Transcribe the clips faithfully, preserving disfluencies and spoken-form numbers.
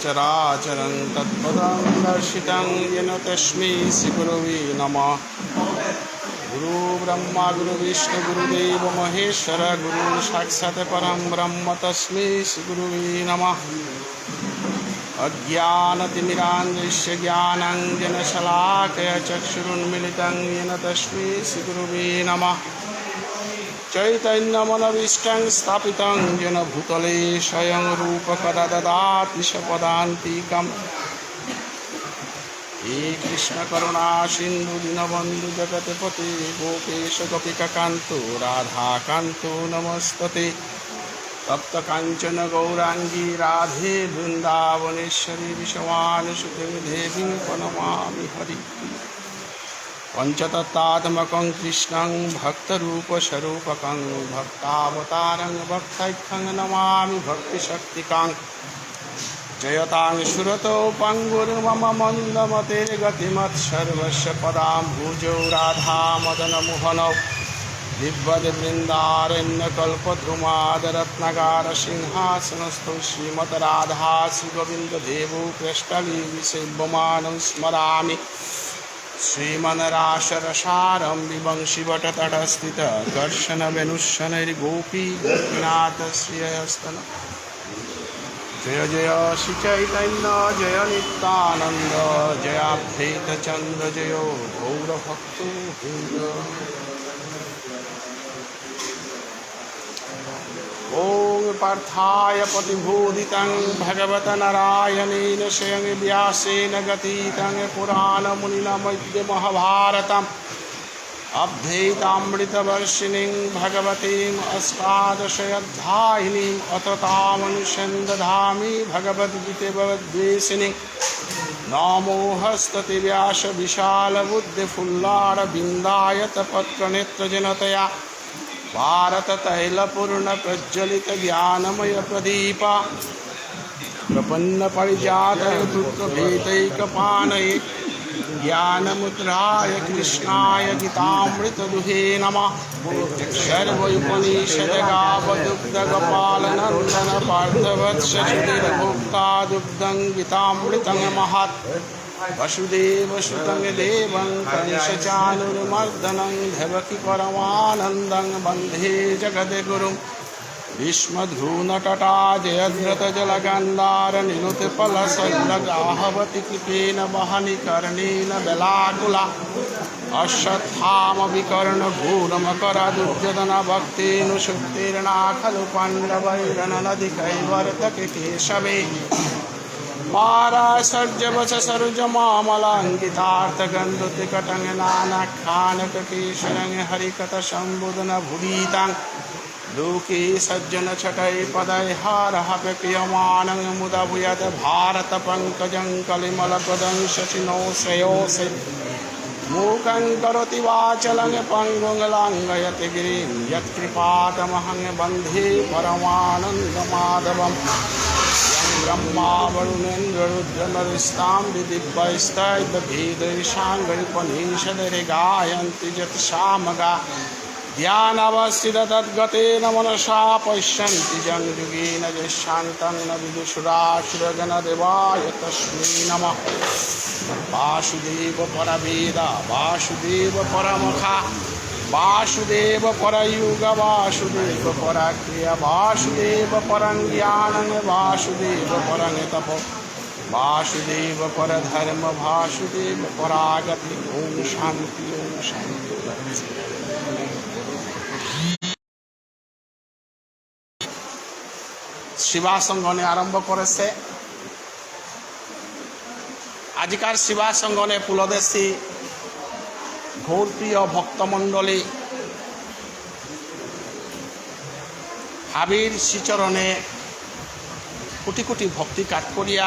सचराचरं तत्पदं दर्शितं येन तस्मै श्रीगुरवे नमः। गुरु ब्रह्मा गुरु विष्णु गुरुदेव महेश्वर गुरु साक्षात् परं ब्रह्म तस्मै श्रीगुरवे नमः। अज्ञानतिमिरान्धस्य ज्ञानाञ्जनशलाकया चक्षुरुन्मीलितं येन तस्मै श्रीगुरवे नमः। चैतन्यमनोभीष्टं स्थापितं येन भूतले स्वयं रूप कदा ददाति स्वपदान्तिकम्। हे कृष्ण करुणा सिन्धु दीनबन्धु जगत्पते गोपेश गोपिकाकान्त राधाकान्त नमोऽस्तुते। तप्त काञ्चन गौराङ्गी राधे वृन्दावनेश्वरी वृषभानुसुते देवीं प्रणमामि हरिप्रिये। पञ्चतत्त्वात्मकं कृष्णं भक्तरूपस्वरूपकं भक्तावतारं भक्ताख्यं नमामि भक्तिशक्तिकम्। जयतां सुरतौ पङ्गोर्मम मन्दमतेर्गतिमत् सर्वस्य पदाम्भोजौ राधामदनमोहनौ। दिव्यद्वृन्दारण्यकल्पद्रुमाधरत्नागारसिंहासनस्थौ श्रीमद्राधाश्रीगोविन्ददेवौ प्रेष्ठाभिः सेव्यमानं स्मरामि। श्रीमान् रासरसारम्भी वंशीवटतटस्थितः कर्षन् वेणुस्वनैर्गोपीर्गोपीनाथः श्रियः यस्तनः। जय जय श्री चैतन्य जय नित्यानन्द जय अद्वैत चन्द्र जय गौरभक्तवृन्द। ॐ पार्थाय प्रतिबोधितं भगवता नारायणेन स्वयं व्यासेन ग्रथितं पुराणमुनिना मध्ये महाभारतम् अद्वैतामृतवर्षिणीं भगवतीम् अष्टादशाध्यायिनीम्। अथ तामनुसन्दधामि भगवद्गीते भगवद्वेषिणीम्। नमोऽस्तुते व्यास विशालबुद्धे फुल्लारविन्दाय तपत्रनेत्रजिनतया। भारततैलपूर्णप्रज्वलितज्ञानमयप्रदीप। प्रपन्नपारिजाताय धूर्तभीतैकपाणये। ज्ञानमुद्राय कृष्णाय गीतामृतदुहे नमः। सर्वोपनिषदगावदुग्धगोपालनन्दन पार्थवत्स सुधीर्भोक्ता दुग्धं गीतामृतं महत्। वसुदेवसुतं देवं कंसचाणूरमर्दनं देवकी परमानन्दं वन्दे जगद्गुरुम्। भीष्मद्रोणतटा जयद्रथजलकन्धार नीलोत्पलशल्यग्राहवती कृपेण वहनी कर्णेन वेलाकुला। अश्वत्थामविकर्णघोरमकरा दुर्योधनभक्तेन सूक्तेर्ना खलु पाण्डवैर्रणनदी कैवर्तके केशवे। मारासर्जवच सरोजमामलां गीतार्थगन्धोत्कटं नानाखानककेसरं हरिकथासम्भूतनभूरितां। लोके सज्जनछटैः पदैः हारः क्रियमाणं मुदा भूयात् भारतपङ्कजं कलिमलपदं शशिनो श्रेयोसे। मूकं करोति वाचालं पङ्गुं लङ्घयति गिरिं यत्कृपातमहं वन्दे परमानन्दमाधवम्। यं ब्रह्मा वरुणेन्द्ररुद्रमरुस्तां दिव्यैस्तैर्वेदैः साङ्गैरुपनिषदैर्गायन्ति यत्सामगा। ध्यानावस्थिततद्गतेन मनसा पश्यन्ति यं योगिनः यस्यान्तं न विदुः सुरासुरगणा। देवाय तस्मै नमः। वासुदेव परं वेद वासुदेव परमोक्ष वासुदेव परं योग वासुदेव परं क्रिया वासुदेव परं ज्ञानं वासुदेव परं तप वासुदेव परं धर्म वासुदेव परं गति। ओम शांति, ओम शांति। সেবা সঙ্গনে আরম্ভ করেছে। আজিকার সেবা সঙ্গনে পুলদেশী গৌরপ্রিয় ভক্তমণ্ডলী হাবির শ্রীচরণে কোটি কোটি ভক্তি কাত করিয়া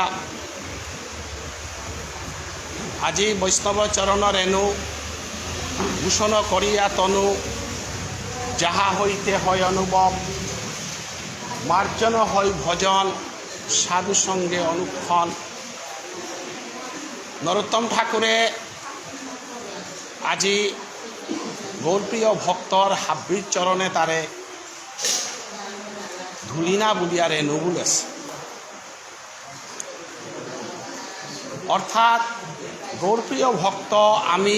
আজি বৈষ্ণব চরণ রেণু ভূষণ করিয়া তনু, যাহা হইতে হয় অনুভব, মার্জন হয় ভজন, সাধু সঙ্গে অনুক্ষণ। নরোত্তম ঠাকুরে আজি গৌরপ্রিয় ভক্তর হাব্বির চরণে তারে ধুলিনা বুলিয়া রেণু বুলেছে। অর্থাৎ গৌরপ্রিয় ভক্ত আমি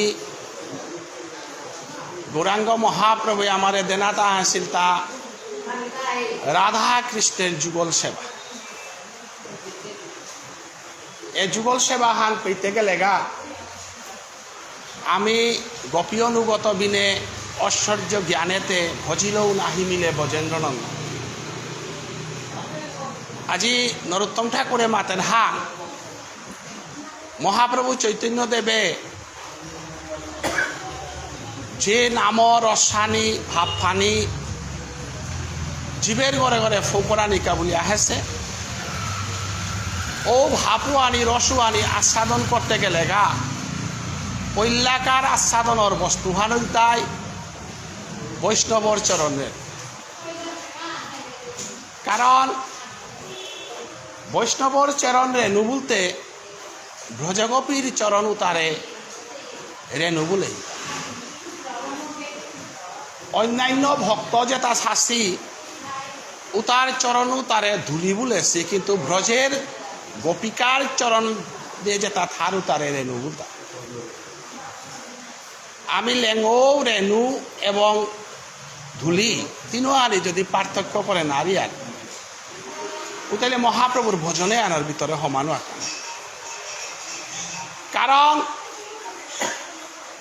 গৌরাঙ্গ মহাপ্রভু আমারে দেনাতা আসিল তা রাধা কৃষ্ণের যুগল সেবা। এ যুগল সেবা হান পেতে গেলেগা আমি গোপী অনুগত বিনে ঐশ্বর্য জ্ঞানেতে ভজিলেও নাহি মিলে ব্রজেন্দ্র নন্দন। আজি নরোত্তম ঠাকুরে মাতেন হান মহাপ্রভু চৈতন্য দেবে যে নাম রসানি ভাবহানি জীবের ঘরে ঘরে ফোকরানিকা বুলি আহেছে। ও ভাবহানি রসহানি আস্বাদন করতে গেলেগা পৈলাকার আস্বাদনর বস্তুহান ইলতাই বৈষ্ণবর চরণে। কারণ বৈষ্ণবর চরণ রেণু বলতে ব্রজগোপীর চরণ উতারে রেণু বলে। অন্যান্য ভক্ত যেতা শাসি উতার চরণ উতারে ধুলি বলেছি, কিন্তু ব্রজের গোপিকার চরণ দিয়ে যেতা থার উতারে রেণু বলতা। আমি লেঙ্গৌ, রেণু এবং ধুলি তিনহানি যদি পার্থক্য করে নারিয়ার, উতাইলে মহাপ্রভুর ভজনে আনার ভিতরে সমানো আঁকা। কারণ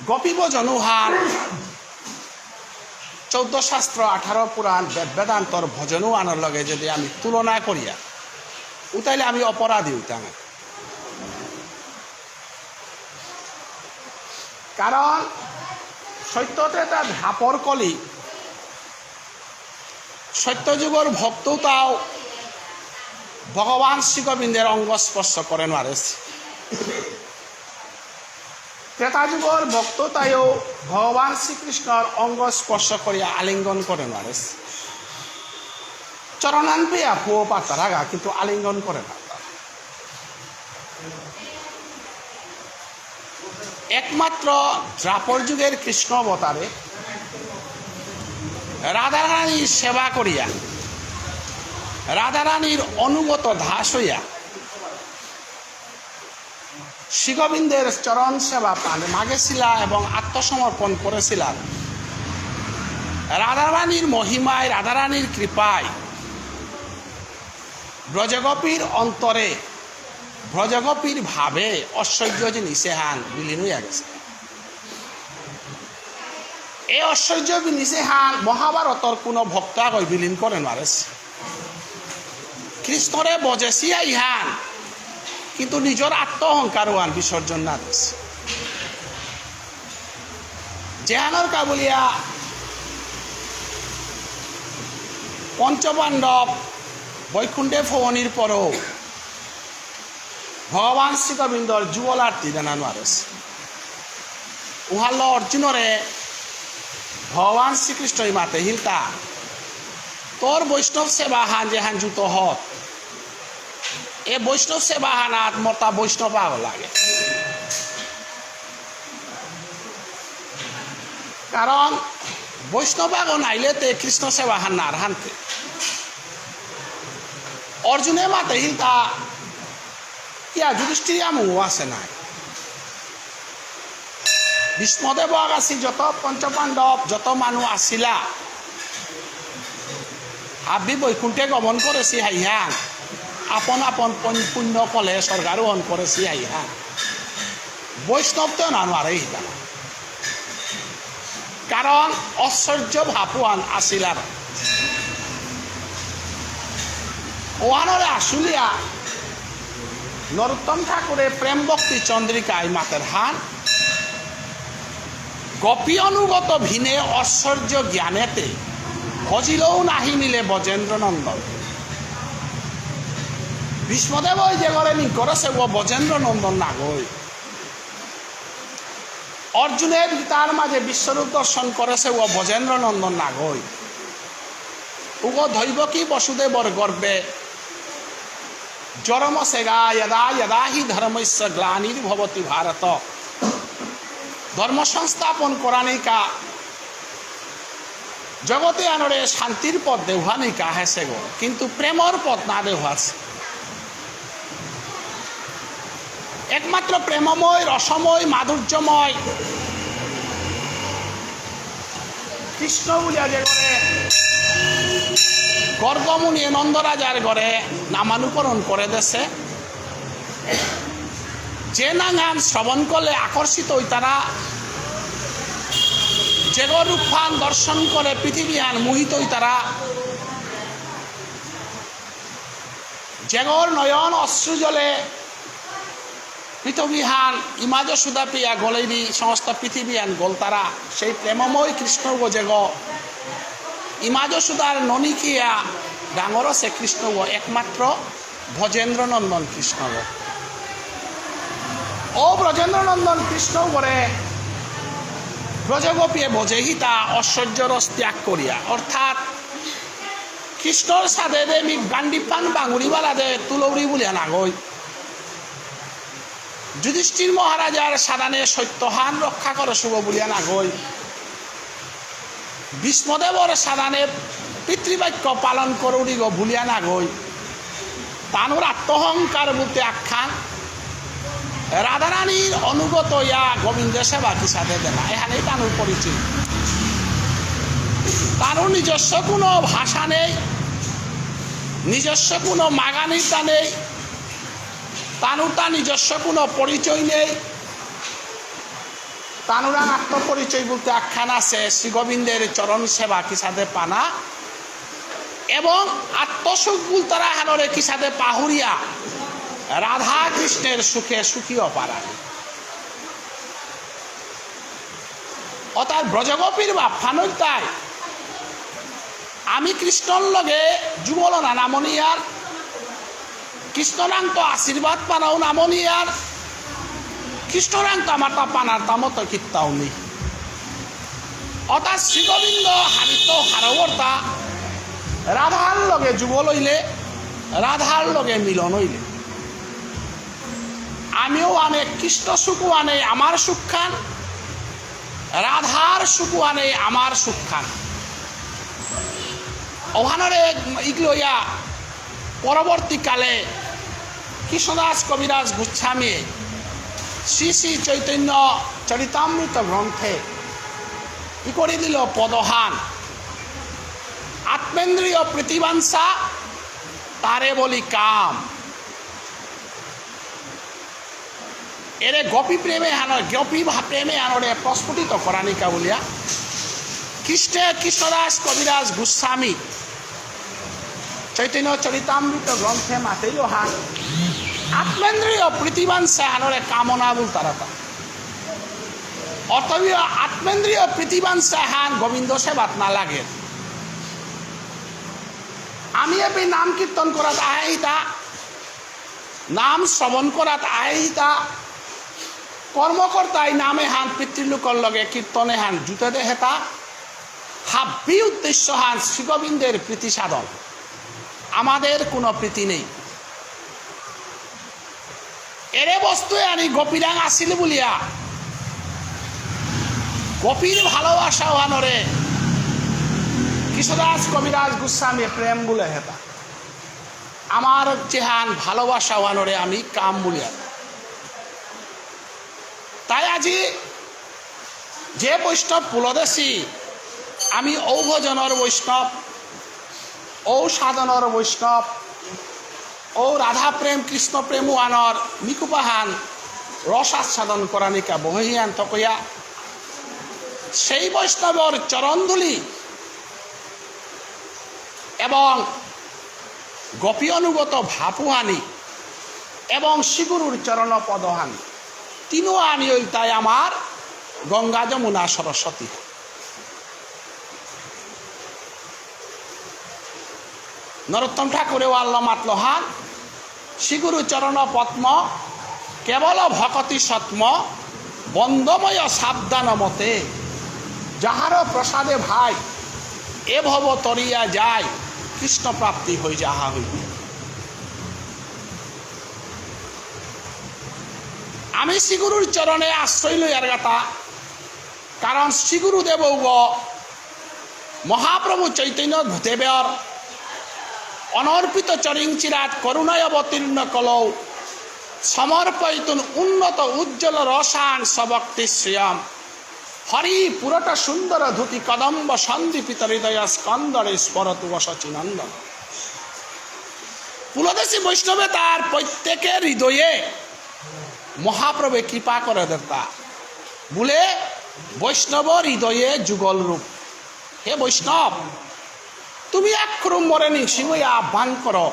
গোপী ভজন উহান চৌদ্দ শাস্ত্র, আঠারো পুরাণ, বেদ বেদান্তর ভজন উহানর লগে যদি আমি তুলনা করিয়া, উতাইলে আমি অপরাধী হইতাম। কারণ সত্য ত্রেতা দ্বাপর কলি, সত্যযুগর ভক্ত তাও ভগবান শ্রী গোবিন্দের অঙ্গ স্পর্শ করে নারেছে। ত্রেতা যুগর ভক্ত তাইও ভগবান শ্রীকৃষ্ণর অঙ্গ স্পর্শ করিয়া আলিঙ্গন করে নারেছে। চরণান পেয়া ফুয়ো পারতারাগা, কিন্তু আলিঙ্গন করে না। একমাত্র দ্বাপর যুগের কৃষ্ণ অবতারে রাধারানীর সেবা করিয়া, রাধারানীর অনুগত দাস হইয়া শ্রীগোবিন্দের চরণ সেবা পান মাগেছিলা এবং আত্মসমর্পণ করেছিলা। রাধারানীর মহিমায়, রাধারানীর কৃপায় ব্রজগোপীর অন্তরে, ব্রজগোপীর ভাবে ঐশ্বর্য জিনিস এহান বিলীন হইয়া গেছে। এই ঐশ্বর্য জিনিস এহান মহাভারতর কোনো ভক্ত আগই বিলীন করে নারেছে। কৃষ্ণরে বজেসিয়া ইহান, কিন্তু নিজর আত্ম অহংকার ওহান বিসর্জন না দিছে। যেহানর কাবুলিয়া পঞ্চপাণ্ডব বৈকুণ্ঠে ফবনির পরও ভগবান শ্রী গোবিন্দর যুগল আরতি দেনা নারেছে। উহাল্ল অর্জুনরে ভগবান শ্রীকৃষ্ণই মাতে হিলতা, তোর বৈষ্ণব সেবা হান যেহান জুত হত, এ বৈষ্ণব সেবা হানাত মোর তা বৈষ্ণব আগ লাগে। কারণ বৈষ্ণব আগ নাইলে তে কৃষ্ণ সেবা হান নার হানতে। অর্জুনে মাতে হিলতা, ইয়া যুধিষ্ঠির আমু আছে নাই। ভীষ্মদেব আগাছি যত পঞ্চপাণ্ডব, যত মানু আসিলা, হাবি বৈকুণ্ঠে গমন করেছি হাইহান। আপন আপন পন-, পুণ্য ফলে স্বর্গারোহণ করেছি হাইহান। বৈষ্ণব তো না নারে হিতানা। কারণ ঐশ্বর্য ভাবহান আসিলার। ওহানরে আসুলিয়া নরোত্তম ঠাকুরে প্রেম ভক্তি চন্দ্রিকায় মাতের হান, গোপী অনুগত ভিনে ঐশ্বর্য জ্ঞানেতে, ভজিলেও নাহি মিলে ব্রজেন্দ্র নন্দন। ভীষ্মদেব ওই যে করে নিকরেছে ও ব্রজেন্দ্র নন্দন নাগই। অর্জুনে গীতার মাঝে বিশ্বরূপ দর্শন করেছে ও ব্রজেন্দ্র নন্দন নাগই। উগো দৈবকী বসুদেবর গর্ভে জরম সেগা যদা যদা হি ধর্মস্য গ্লানির্ভবতি ভারত। ধর্ম সংস্থাপন করানিকা, জগতে আনরে শান্তির পথ দেহুয়ানিকা হেসে গো, কিন্তু প্রেমর পথ না দেহুয়াছে। একমাত্র প্রেমময়, রসময়, মাধুর্যময় কৃষ্ণ বুলিয়া যে করে গর্গমুনি নন্দরাজার ঘরে নামানুকরণ করে দেসে, যে নাঙহান শ্রবণ করলে আকর্ষিত হইতারা, যেগর রূপহান দর্শন করে পৃথিবীহান মোহিত হইতারা, যেগর নয়ন অশ্রু জলে পৃথিবীহান ইমা যশোদা পিয়া গলেইরি সমস্ত পৃথিবীহান গলতারা, সেই প্রেমময় কৃষ্ণ গো যেগ ইমা যশোদার ননিকিয়া ডাঙর আছে কৃষ্ণ গো একমাত্র ব্রজেন্দ্র নন্দন কৃষ্ণ গো। ও ব্রজেন্দ্র নন্দন কৃষ্ণ গরে ব্রজগোপীয়ে ভজেহিতা ঐশ্বর্য রস ত্যাগ করিয়া, অর্থাৎ কৃষ্ণর সাদে দে মি গান্ডি পান বাঙুরি বালা দে তুলৌরি বুলিয়া নাগই। যুধিষ্ঠির মহারাজার সাদানে সত্যহান রক্ষা করসুগ বুলিয়া নাগই। ভীষ্মদেবর সাদানে পিতৃবাক্য পালন করুরিগ বুলিয়া নাগই। তানুর আত্মহংকার বুলতে আখ্যান রাধারানীর অনুগত ইয়া গোবিন্দ সেবা কিসাদে দেনা, এহানেই তানুর পরিচয়। তানুর নিজস্ব কোনো ভাষা নেই, নিজস্ব কোনো মাগানিতা নেই, তানুর তা নিজস্ব কোনো পরিচয় নেই। তানুরাং আত্মপরিচয় বুলতে আখ্যান আছে শ্রী গোবিন্দের চরণ সেবা কিসাদে পানা এবং আত্মসুখ বুলতারা হানরে কিসাদে পাহুরিয়া রাধা কৃষ্ণের সুখে সুখী অপারা। অর্থাৎ ব্রজগোপীর বাপ্পানল তাই আমি কৃষ্ণর লগে যুগল না নামনিয়ার, কৃষ্ণরাংত আশীর্বাদ পানাও নামনিয়ার, কৃষ্ণরাংত আমার তা পানার তা মতো কিত্তাও নেই। অর্থাৎ শ্রীগোবিন্দ হাবিত হারবর্তা রাধার লগে যুগল হইলে, রাধার লগে মিলন হইলে। আমিও আনে কৃষ্ণ সুখ আনে আমার সুখখান, রাধার সুখ আনে আমার সুখখান। ওহানরে ইগলইয়া পরবর্তীকালে কৃষ্ণদাস কবিরাজ গোস্বামী শ্রী শ্রী চৈতন্য চরিতামৃত গ্রন্থে ই করে দিল পদহান, আত্মেন্দ্রিয় প্রীতিবাঞ্ছা তারে বলি কাম। এরে গোপী প্রেমে হানর, গোপী ভা-, প্রেমে হানরে প্রস্ফুটিত করানিকা বুলিয়া কৃষ্ণে কৃষ্ণদাস কবিরাজ গোস্বামী চৈতন্য চরিতামৃত গ্রন্থে মাতেইল হান, আত্মেন্দ্রিয় প্রীতিবাঞ্ছা হানরে কামনা বুলতারাতা। অতএব আত্মেন্দ্রিয় প্রীতিবাঞ্ছা হান গোবিন্দ সেবাত না লাগে। আমি এপি নাম কীর্তন করাত আহিতা, নাম শ্রবণ করাত আহিতা, কর্মকর্তাই নামে হান পিতৃলোকর লগে কীর্তনে হান জুতে দেহেতা, হাব্বি উদ্দেশ্য হান শ্রীগোবিন্দের প্রীতি সাধন। আমাদের কোনো প্রীতি নেই। এরে বস্তু আনি গোপীরাং আসিল বুলিয়া, গোপীর ভালোবাসা ওহানরে কৃষ্ণদাস কবিরাজ গোস্বামী প্রেম বুলে হেতা। আমার যেহান ভালোবাসা ওহানরে আমি কাম বুলিয়া। তাই আজি যে বৈষ্ণব পুলদেশী, আমি ঔ ভজনর বৈষ্ণব, ঔ সাধনর বৈষ্ণব, ঔ রাধা প্রেম, কৃষ্ণ প্রেম ওহানর নিকুপাহান রস আস্বাদন করানিকা বহিয়ান থকইয়া, সেই বৈষ্ণবর চরণধুলি এবং গোপী অনুগত ভাবহানি এবং শ্রীগুরুর চরণ পদহানি, তিনহানি হইতাই আমার গঙ্গা যমুনা সরস্বতী। নরোত্তম ঠাকুরে ওয়াল্ল মাতলহান, শ্রীগুরু চরণ পদ্ম কেবল ভকতি সত্ম, বন্দময় সাবধান মতে, যাহার প্রসাদে ভাই এ ভব তরিয়া যায়, কৃষ্ণ প্রাপ্তি হই যাহা হইবে। আমি শ্রীগুরুর চরণে আশ্রয় লইয়ার গাতা, কারণ শ্রী গুরুদেব ঔগ মহাপ্রভু চৈতন্য দেবর অনর্পিত চরিং চিরাত করুণায় অবতীর্ণ কলৌ সমর্পয়িতুন উন্নত উজ্জ্বল রসান স্বভক্তি শ্রিয়ম। হরি পুরট সুন্দর ধুতি কদম্ব সন্দীপিত হৃদয় স্কন্দরে স্ফুরতু শচীনন্দন। পুলদেশী বৈষ্ণবে তার প্রত্যেকের হৃদয়ে মহাপ্রভু কৃপা করে দেবতা। বুলে বৈষ্ণব হৃদয়ে যুগল রূপ। হে বৈষ্ণব, তুমি এক রূপ মরে নিংসিং হইয়া আহ্বান করো।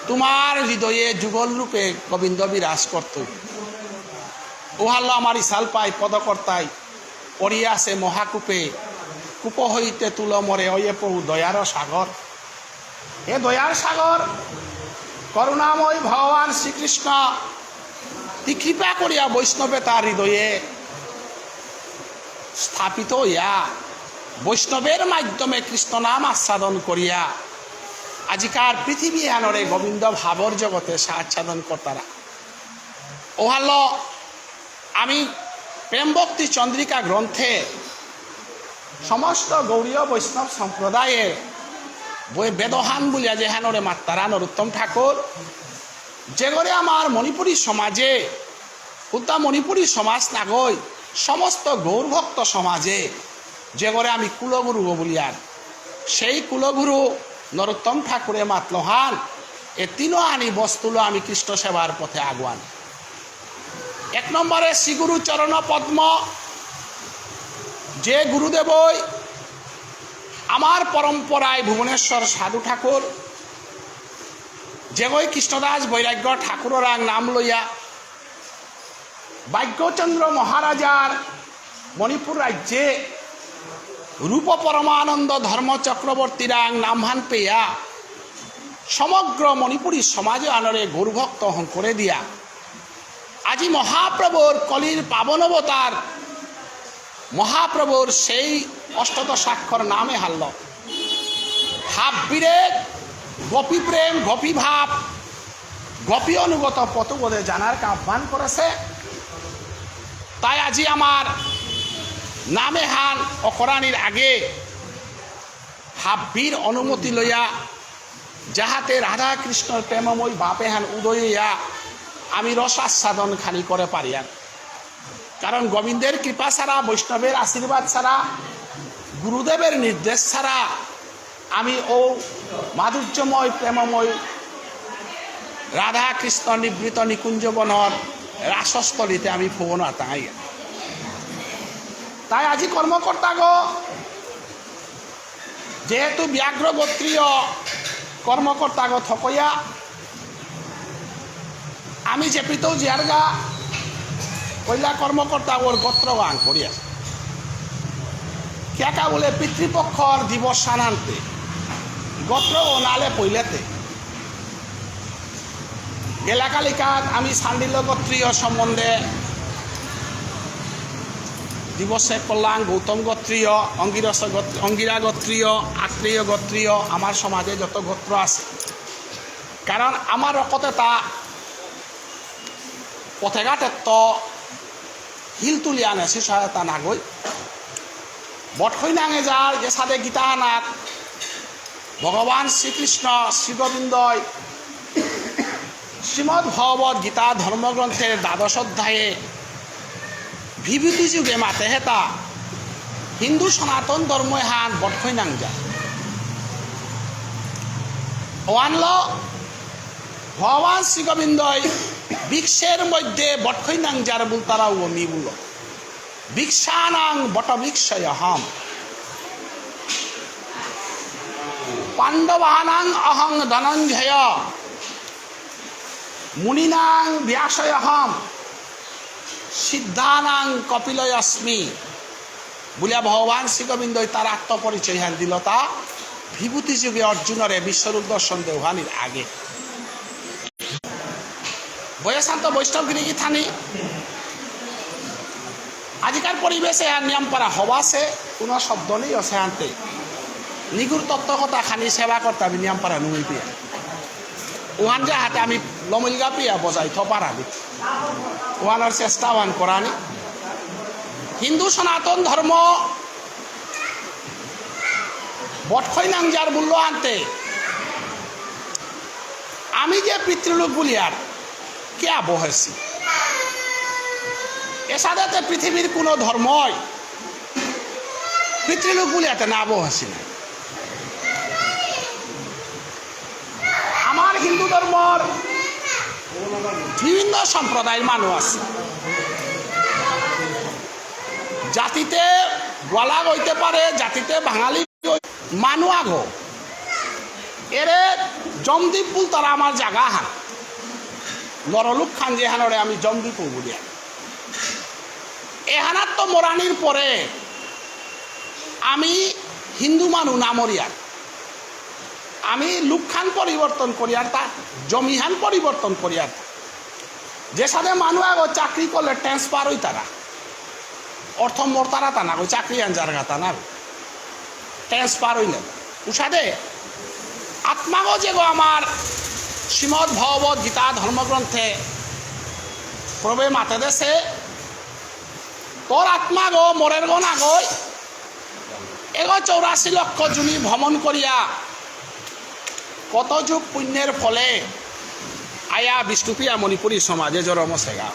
তোমার হৃদয়ে যুগল রূপে গোবিন্দ বিরাজ করত। ওহাল্লা আমার ইশালপাই পদকর্তাই পড়িয়া আছে মহাকূপে, কূপ হইতে তুল মরে অয়ে প্রভু দয়ার সাগর। হে দয়ার সাগর, করুণাময় ভগবান শ্রীকৃষ্ণ, তি কৃপা করিয়া বৈষ্ণবে তার হৃদয়ে স্থাপিত হইয়া বৈষ্ণবের মাধ্যমে কৃষ্ণ নাম আস্বাদন করিয়া আজিকার পৃথিবী এহানরে গোবিন্দ ভাবর জগতে আস্বাদন করতারা। ওহাল্ল আমি প্রেম ভক্তি চন্দ্রিকা গ্রন্থে সমস্ত গৌড়ীয় বৈষ্ণব সম্প্রদায়ের বই বেদহান বুলিয়া যেহানরে মাত্তারা নরোত্তম ঠাকুর, যেগরে আমার মণিপুরী সমাজে, হুদ্দা মণিপুরী সমাজ নাগই, সমস্ত গৌরভক্ত সমাজে যেগরে আমি কুলগুরু বুলিয়ার, সেই কুলগুরু নরোত্তম ঠাকুরে মাতলহান, এ তিনহানি বস্তুলো আমি কৃষ্ণ সেবার পথে আগুয়ান। এক নম্বরে শ্রী গুরু চরণ পদ্ম, যে গুরুদেবই আমার পরম্পরায় ভুবনেশ্বর সাধু ঠাকুর, যেগই কৃষ্ণদাস বৈরাগ্য ঠাকুররাং নাম লইয়া ভাগ্যচন্দ্র মহারাজার মণিপুর রাজ্যে রূপ পরমানন্দ ধর্ম চক্রবর্তীরাং নামহান পেয়া সমগ্র মণিপুরী সমাজ আনরে গৌরভক্ত হঙকরে দিয়া আজি মহাপ্রভুর কলির পাবন অবতার মহাপ্রভুর সেই অষ্টাদশাক্ষর নামে হারল। হাব্বিরে গোপী প্রেম, গোপী ভাব, গোপী অনুগত পথবোধে জানার আহ্বান করেছে। তাই আজি আমার নামেহান অকরানির আগে হাব্বির অনুমতি লইয়া যাহাতে রাধা কৃষ্ণর প্রেমময় ভাবেহান উদয় হইয়া আমি রস আস্বাদন খানি করে পারিয়ার। কারণ গোবিন্দের কৃপা ছাড়া, বৈষ্ণবের আশীর্বাদ ছাড়া, গুরুদেবের নির্দেশ ছাড়া আমি ও মাধুর্যময় প্রেমময় রাধা কৃষ্ণ নিভৃত নিকুঞ্জবনর রাসস্থলীতে আমি ফোন আতাঙাই। তাই আজি কর্মকর্তাগ যেহেতু ব্যাঘ্র গোত্রীয় কর্মকর্তাগ থকইয়া, আমি যেপিতৌ জিয়ারগা, কইলা কর্মকর্তাগর গোত্রগ আং করিয়া। কিয়াকা বুলে পিতৃপক্ষর দিবস সানান্তে, গোত্রগ নালে পইলেতে। গেলাকালিকাত আমি শাণ্ডিল্য গোত্রীয় সম্বন্ধে দিবসে করলাম, গৌতম গোত্রীয়, অঙ্গিরস গোত্র-, অঙ্গিরা গোত্রীয়, আত্রেয় গোত্রীয়, আমার সমাজে যত গোত্র আছে। কারণ আমার রকতে তা পথেঘাটে তো হিল তুলিয়া আনে, সে সহায়তা নাগই। বটখই নাঙে যার যে সাদে গীতা আনাত ভগবান শ্রীকৃষ্ণ শ্রীগোবিন্দই শ্রীমদ্ ভগবত গীতা ধর্মগ্রন্থের দ্বাদশ অধ্যায়ে বিভূতি যোগে মাতে হেতা হিন্দু সনাতন ধর্ম এহান বটখই নাংজা। ওয়ানল ভগবান শ্রীগোবিন্দই বৃক্ষের মধ্যে বটখই নাংজার বুলতারা ও মি বুল। বৃক্ষানাং বটবৃক্ষয়হম। পাণ্ডবানাং অহং ধনঞ্জয়। মুনীনাং ব্যাসয়হম। সিদ্ধানাং কপিলয়স্মি। বুলিয়া ভগবান শ্রীগোবিন্দই তার আত্মপরিচয় হান দিল তা বিভূতি যোগে অর্জুনরে বিশ্বরূপ দর্শন দেওহানির আগে। বয়সান্ত বৈষ্ণব গিরি গিথানি। আজিকার পরিবেশে আর নিয়াম পারা হবাসে কোনো শব্দ নেই অসে আনতে। নিগুর তত্ত্ব কথা খানি সেবা করতে আমি নিয়াম পারা নুই পিয়া। ওহান যে হাতে আমি লমিলগা পিয়া বজাই থ পারানি। ওহানর চেষ্টা ওহান করানি। হিন্দু সনাতন ধর্ম বটখই নাংজার মূল্য আনতে আমি যে পিতৃলোক বুলিয়ার, কে আবহেছি। এসাদেতে পৃথিবীর কোনো ধর্মই পিতৃলোক বুলিয়াতে না আবহেছি না। আমার হিন্দু ধর্মর বিভিন্ন সম্প্রদায়ের মানুষ আছে। জাতিতে গোয়ালা হইতে পারে, জাতিতে বাঙালি মানু আগো। এরে জমদ্বীপ বুলতারা আমার জাগা হান। নরলুক খান যেহানরে আমি জমদ্বীপ বুলিয়া। এহানাত তো মরানির পরে আমি হিন্দু মানু না মরিয়ার। আমি লুকহান পরিবর্তন করিয়ার তা, জমিহান পরিবর্তন করিয়ার তা। যেসাদে মানু আগো চাকরি করলে ট্রান্সফার হইতারা। অর্থ মরতারা তা না গো, চাকরি আন জারগা তা না গো। ট্রান্সফার হইলে। উসাদে আত্মাগো যেগো আমার শ্রীমদ্ ভগবত গীতা ধর্মগ্রন্থে প্রভে মাতে দেসে, তোর আত্মাগো মরের গো না গই, এগো চৌরাশি লক্ষ জুনি ভ্রমণ করিয়া কত যুগ পুণ্যের ফলে আয়া বিষ্ণুপ্রিয়া মণিপুরী সমাজে জরম সেগা।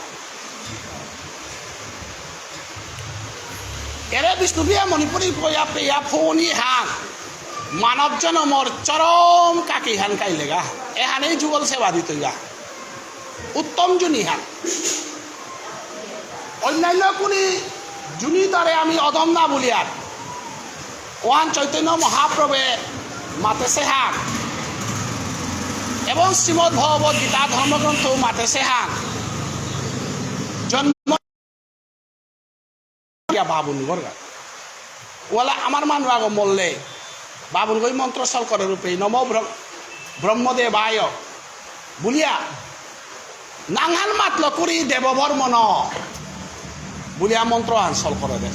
এরে বিষ্ণুপ্রিয়া মণিপুরী পয়া পেয়া ফৌনি হান মানব জনমর চরম কাকি হান কাইলেগা। এহানেই যুগল সেবা দিতইগা। উত্তম জুনি হান। অন্যান্য কুনি জুনি তারে আমি অধম না বুলিয়ার। ওহান চৈতন্য মহাপ্রভে মাতেসে হান এবং শ্রীমদ্ ভগবত গীতা ধর্মগ্রন্থ মাতেসে হান। জন্ম গিয়া বাবুন গরগা। ওয়ালা আমার মানু আগো মল্লে বাবুন গই মন্ত্র সল করে রূপে নম ব্র-, ব্রহ্মদেবায় বুলিয়া নাঙহান মাতল কুড়ি দেববর্মন বুলিয়া মন্ত্র আনসল করে দে।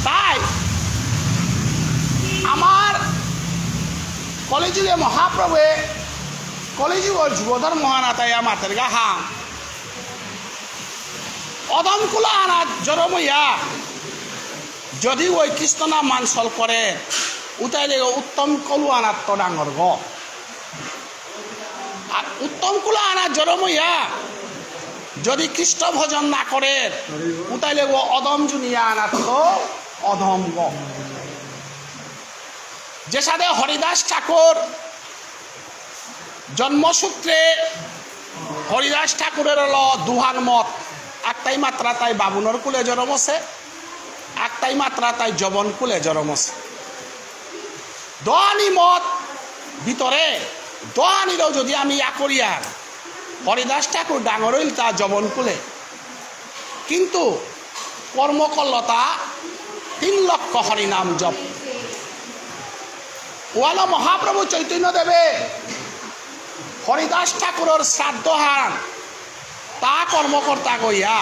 তাই আমার কলিযুগে মহাপ্রভুয়ে কলিযুগর যুগধর্ম হানাতায়া মাতের গাহাম। অদম কুলা আনাত জরমইয়া যদি ওই কৃষ্ণ নাম মানসল করে, উতাইলে উত্তম কলু আনাত তো ডাঙর গ। আর উত্তম কুলা আনাত জরমইয়া যদি কৃষ্ণ ভজন না করে, উতাইলে ও অদম জুনিয়া আনাত তো অধম গ। যেসাদে হরিদাস ঠাকুর জন্মসূত্রে হরিদাস ঠাকুরের হলো দুহান মত, একটাই মাত্রা তাই বামুনর কুলে জরমসে, একটাই মাত্রা তাই জবন কুলে জরমসে। দোহানি মত ভিতরে দোহানিরও যদি আমি ইয়া করিয়ার, হরিদাস ঠাকুর ডাঙর হইল তা জবন কুলে, কিন্তু কর্ম করলতা তিন লক্ষ হরিনাম জপ। ওয়ালো মহাপ্রভু চৈতন্য দেবে হরিদাস ঠাকুরর শ্রাদ্ধ হান তা কর্মকর্তা গইয়া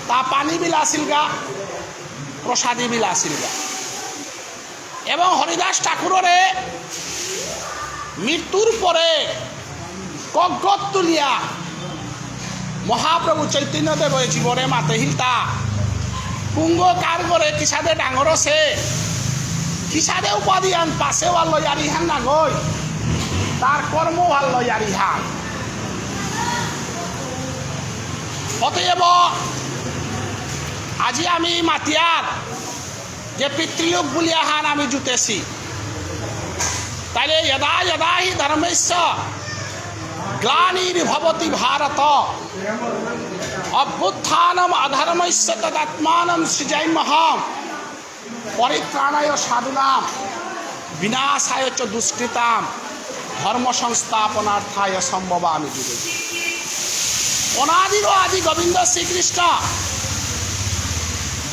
তা পানি বিলাসিলগা, প্রসাদী বিলাসিলগা। এবং হরিদাস ঠাকুররে মৃত্যুর পরে কগ্গত তুলিয়া মহাপ্রভু চৈতন্য দেব জীবনে মাতে হিলতা। কুঙ্গ কার করে কিসাদে ডাঙর আছে, কিসাদে উপাধি আন পাশে ওয়াল লয়ারি হান না গই, তার কর্ম ওয়াল লয়ারি হান। অতএব আজি আমি মাতিয়ার যে পিতৃলোক বুলিয়া হান আমি জুতেছি। তাইলে যদা যদা হি ধর্মস্য গ্লানির্ভবতি ভারত, অভ্যুত্থানম অধর্মস্য তদাত্মানম সৃজাম্যহম। পরিত্রাণায় সাধুনাম বিনাশায় চ দুষ্কৃতাম ধর্ম সংস্থাপনার্থায় সম্ভবামি যুগে যুগে। অনাদির আদি গোবিন্দ শ্রীকৃষ্ণ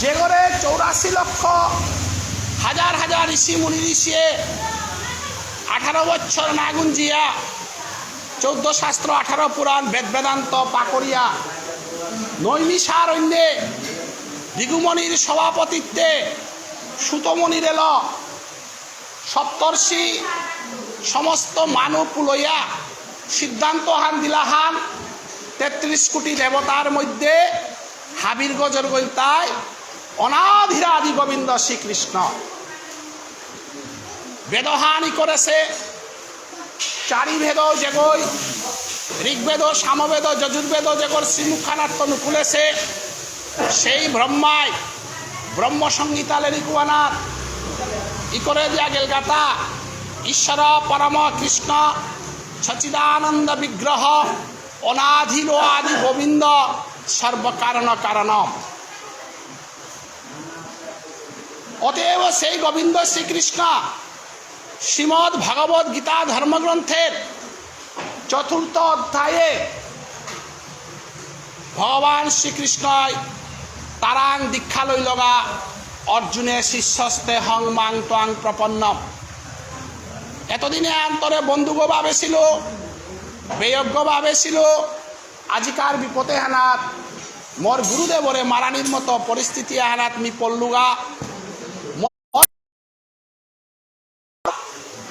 যেগরে চৌরাশি লক্ষ হাজার হাজার ঋষি মুনি ঋষিয়ে আঠারো বছর না গুঞ্জিয়া চৌদ্দ শাস্ত্র আঠারো পুরাণ বেদ বেদান্ত পাকরিয়া নৈমিষারণ্যে ভৃগুমুনির সভাপতিত্বে সুতমুনির এল সপ্তর্ষি সমস্ত মানু পুলইয়া সিদ্ধান্ত হান দিলাহান তেত্রিশ কোটি দেবতার মধ্যে হাবির গজর গইলতাই অনাধিরাদি গোবিন্দ শ্রীকৃষ্ণ। বেদহানি করেছে, চারি বেদ যেগই, ঋগ্বেদ, সামবেদ, যজুর্বেদ যেগর শ্রীমুখানাত্ত নুকুলেছে, সেই ব্রহ্মায় ব্রহ্ম সংহিতা লেরিকুয়ানাত ইকরে দিয়া গেলগাতা, ঈশ্বর পরম কৃষ্ণ সচিদানন্দ বিগ্রহ অনাদির আদি গোবিন্দ সর্বকারণ কারণম। অতএব সেই গোবিন্দ শ্রীকৃষ্ণ শ্রীমদ্ ভগবত গীতা ধর্মগ্রন্থের চতুর্থ অধ্যায়ে ভগবান শ্রীকৃষ্ণই তারাং দীক্ষা লইলগা, অর্জুনে শিষ্যস্তে হং মাং ত্বাং প্রপন্নম। এতদিনে আন্তরে বন্ধুগ ভাবেছিল, বেয়জ্ঞ ভাবেছিল, আজিকার বিপদে হানাত মোর গুরুদেবরে মারানির মতো পরিস্থিতি হানাত মি পল্লুগা।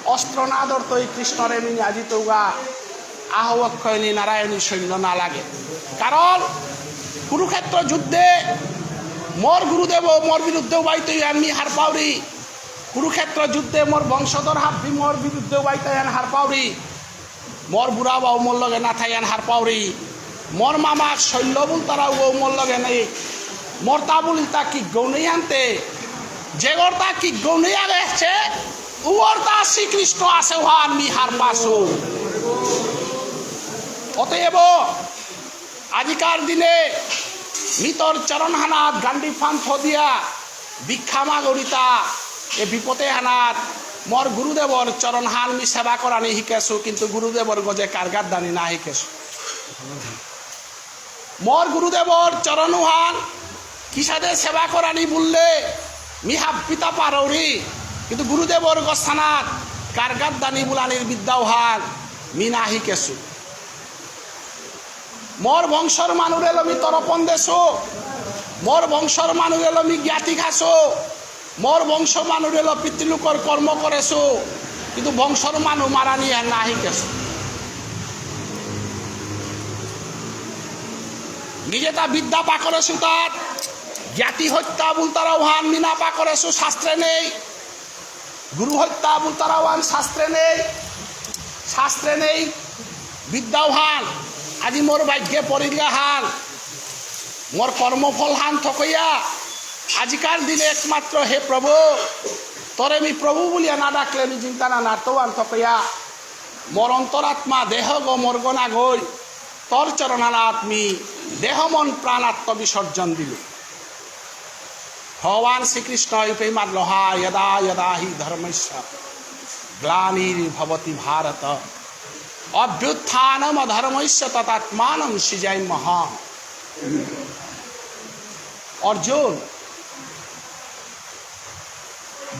অস্ত্র না ধরতই কৃষ্ণরে মি আজিতৌগা, আহ অক্ষয়ণী নারায়ণী সৈন্য না লাগে। কারণ কুরুক্ষেত্র যুদ্ধে মোর গুরুদেব মোর বিরুদ্ধে উবাইতই আমি হারপাউরি। কুরুক্ষেত্র যুদ্ধে মোর বংশধর হাব্বি মোর বিরুদ্ধে উবাইতই আন হারপাউরি। মোর বুড়া বাউ মোর লগে না থাইয়ান হারপাউরি। মোর মামাক শল্য বুলতারা উগো মোর লগে নেই। মোর তা বুলিতা কি গৌ নেই আনতে। যেগর তা কি গৌ নেই আগে আছে, উগর তা শ্রীকৃষ্ণ আছে ওহান মি হারপাসু। অতএব আজিকার দিনে মি তোর চরণ হানাত গান্ডি ফান থদিয়া ভিক্ষা মাগরিতা এ বিপদে হানাত মোর গুরুদেবর চরণ হান মি সেবা করানি হিকেসু, কিন্তু গুরুদেবর গজে কারগাত দানি না হিকেসু। মোর গুরুদেবর চরণ হান কিসাদে সেবা করানি বুললে মি হাব্বিতা পারৌরি, কিন্তু গুরুদেবর গস্থানাত কারগাত দানি বুলানির বিদ্যা হান মি না হিকেসু। মোর বংশর মানুরে লমি তর্পণ দেসু, মোর বংশর মানুরে লমি জ্ঞাতি খাসু, মোর বংশ মানুরে ল পিতৃলোকর কর্ম করেসু, কিন্তু বংশর মানু মারানি এ না হিকেসু। নিজে তা বিদ্যা পাকরেসু তার, জ্ঞাতি হত্যা বুলতারা ওহান মি না পাকরেসু, শাস্ত্রে নেই। গুরু হত্যা বুলতারা ওহান শাস্ত্রে নেই, শাস্ত্রে নেই। বিদ্যা ওহান, আজি মোর ভাগ্যে পড়িলগা হান, মোর কর্মফল হান থকইয়া, আজিকার দিনে একমাত্র হে প্রভু, তোরে মি প্রভু বুলিয়া না ডাকলে মি চিন্তা না নাড়তো আন থকইয়া, মোর অন্তরাত্মা দেহ গো মোর গো না গই, তোর চরণালাত মি দেহ মন প্রাণ আত্ম বিসর্জন দিল। ভগবান শ্রীকৃষ্ণ ইপে মাতলহা, "যদা যদা হি ধর্মস্য গ্লানির্ভবতি ভারত, অভ্যুত্থানম অধর্মস্য তদাত্মানম সৃজাম্যহম।" অর্জুন,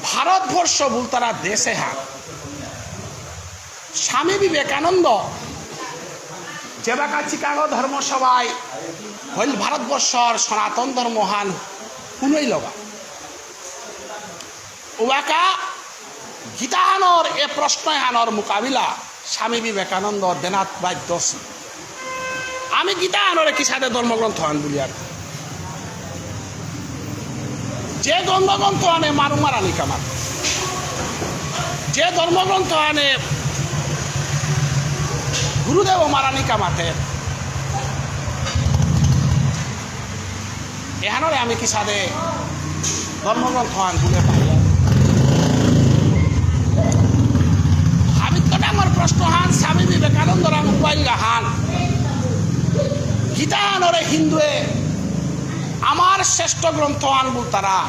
ভারতবর্ষ বুলতারা দেশ এহান। স্বামী বিবেকানন্দ যেবাকা চিকাগো ধর্মসভায় হইল ভারতবর্ষর সনাতন ধর্মহান হুনইলগা। উবাকা গীতাহানর এ প্রশ্নহানর মোকাবিলা স্বামী বিবেকানন্দ দেনাত বাধ্য অসি। আমি গীতা আনরে কিসাদে ধর্মগ্রন্থ আন বুলিয়ার। যে ধর্মগ্রন্থ আনে মানু মারানি কামাত, যে ধর্মগ্রন্থ আনে গুরুদেব মারানি কামাতে, এহানরে আমি কিসাদে ধর্মগ্রন্থ আন বুলে পাই? আমি তো ডাঙর প্রশ্ন হান স্বামী বিবেকানন্দ রাম উপাইল হান। গীতা আনরে হিন্দুয়ে আমার শ্রেষ্ঠ গ্রন্থ আন বুলতারা।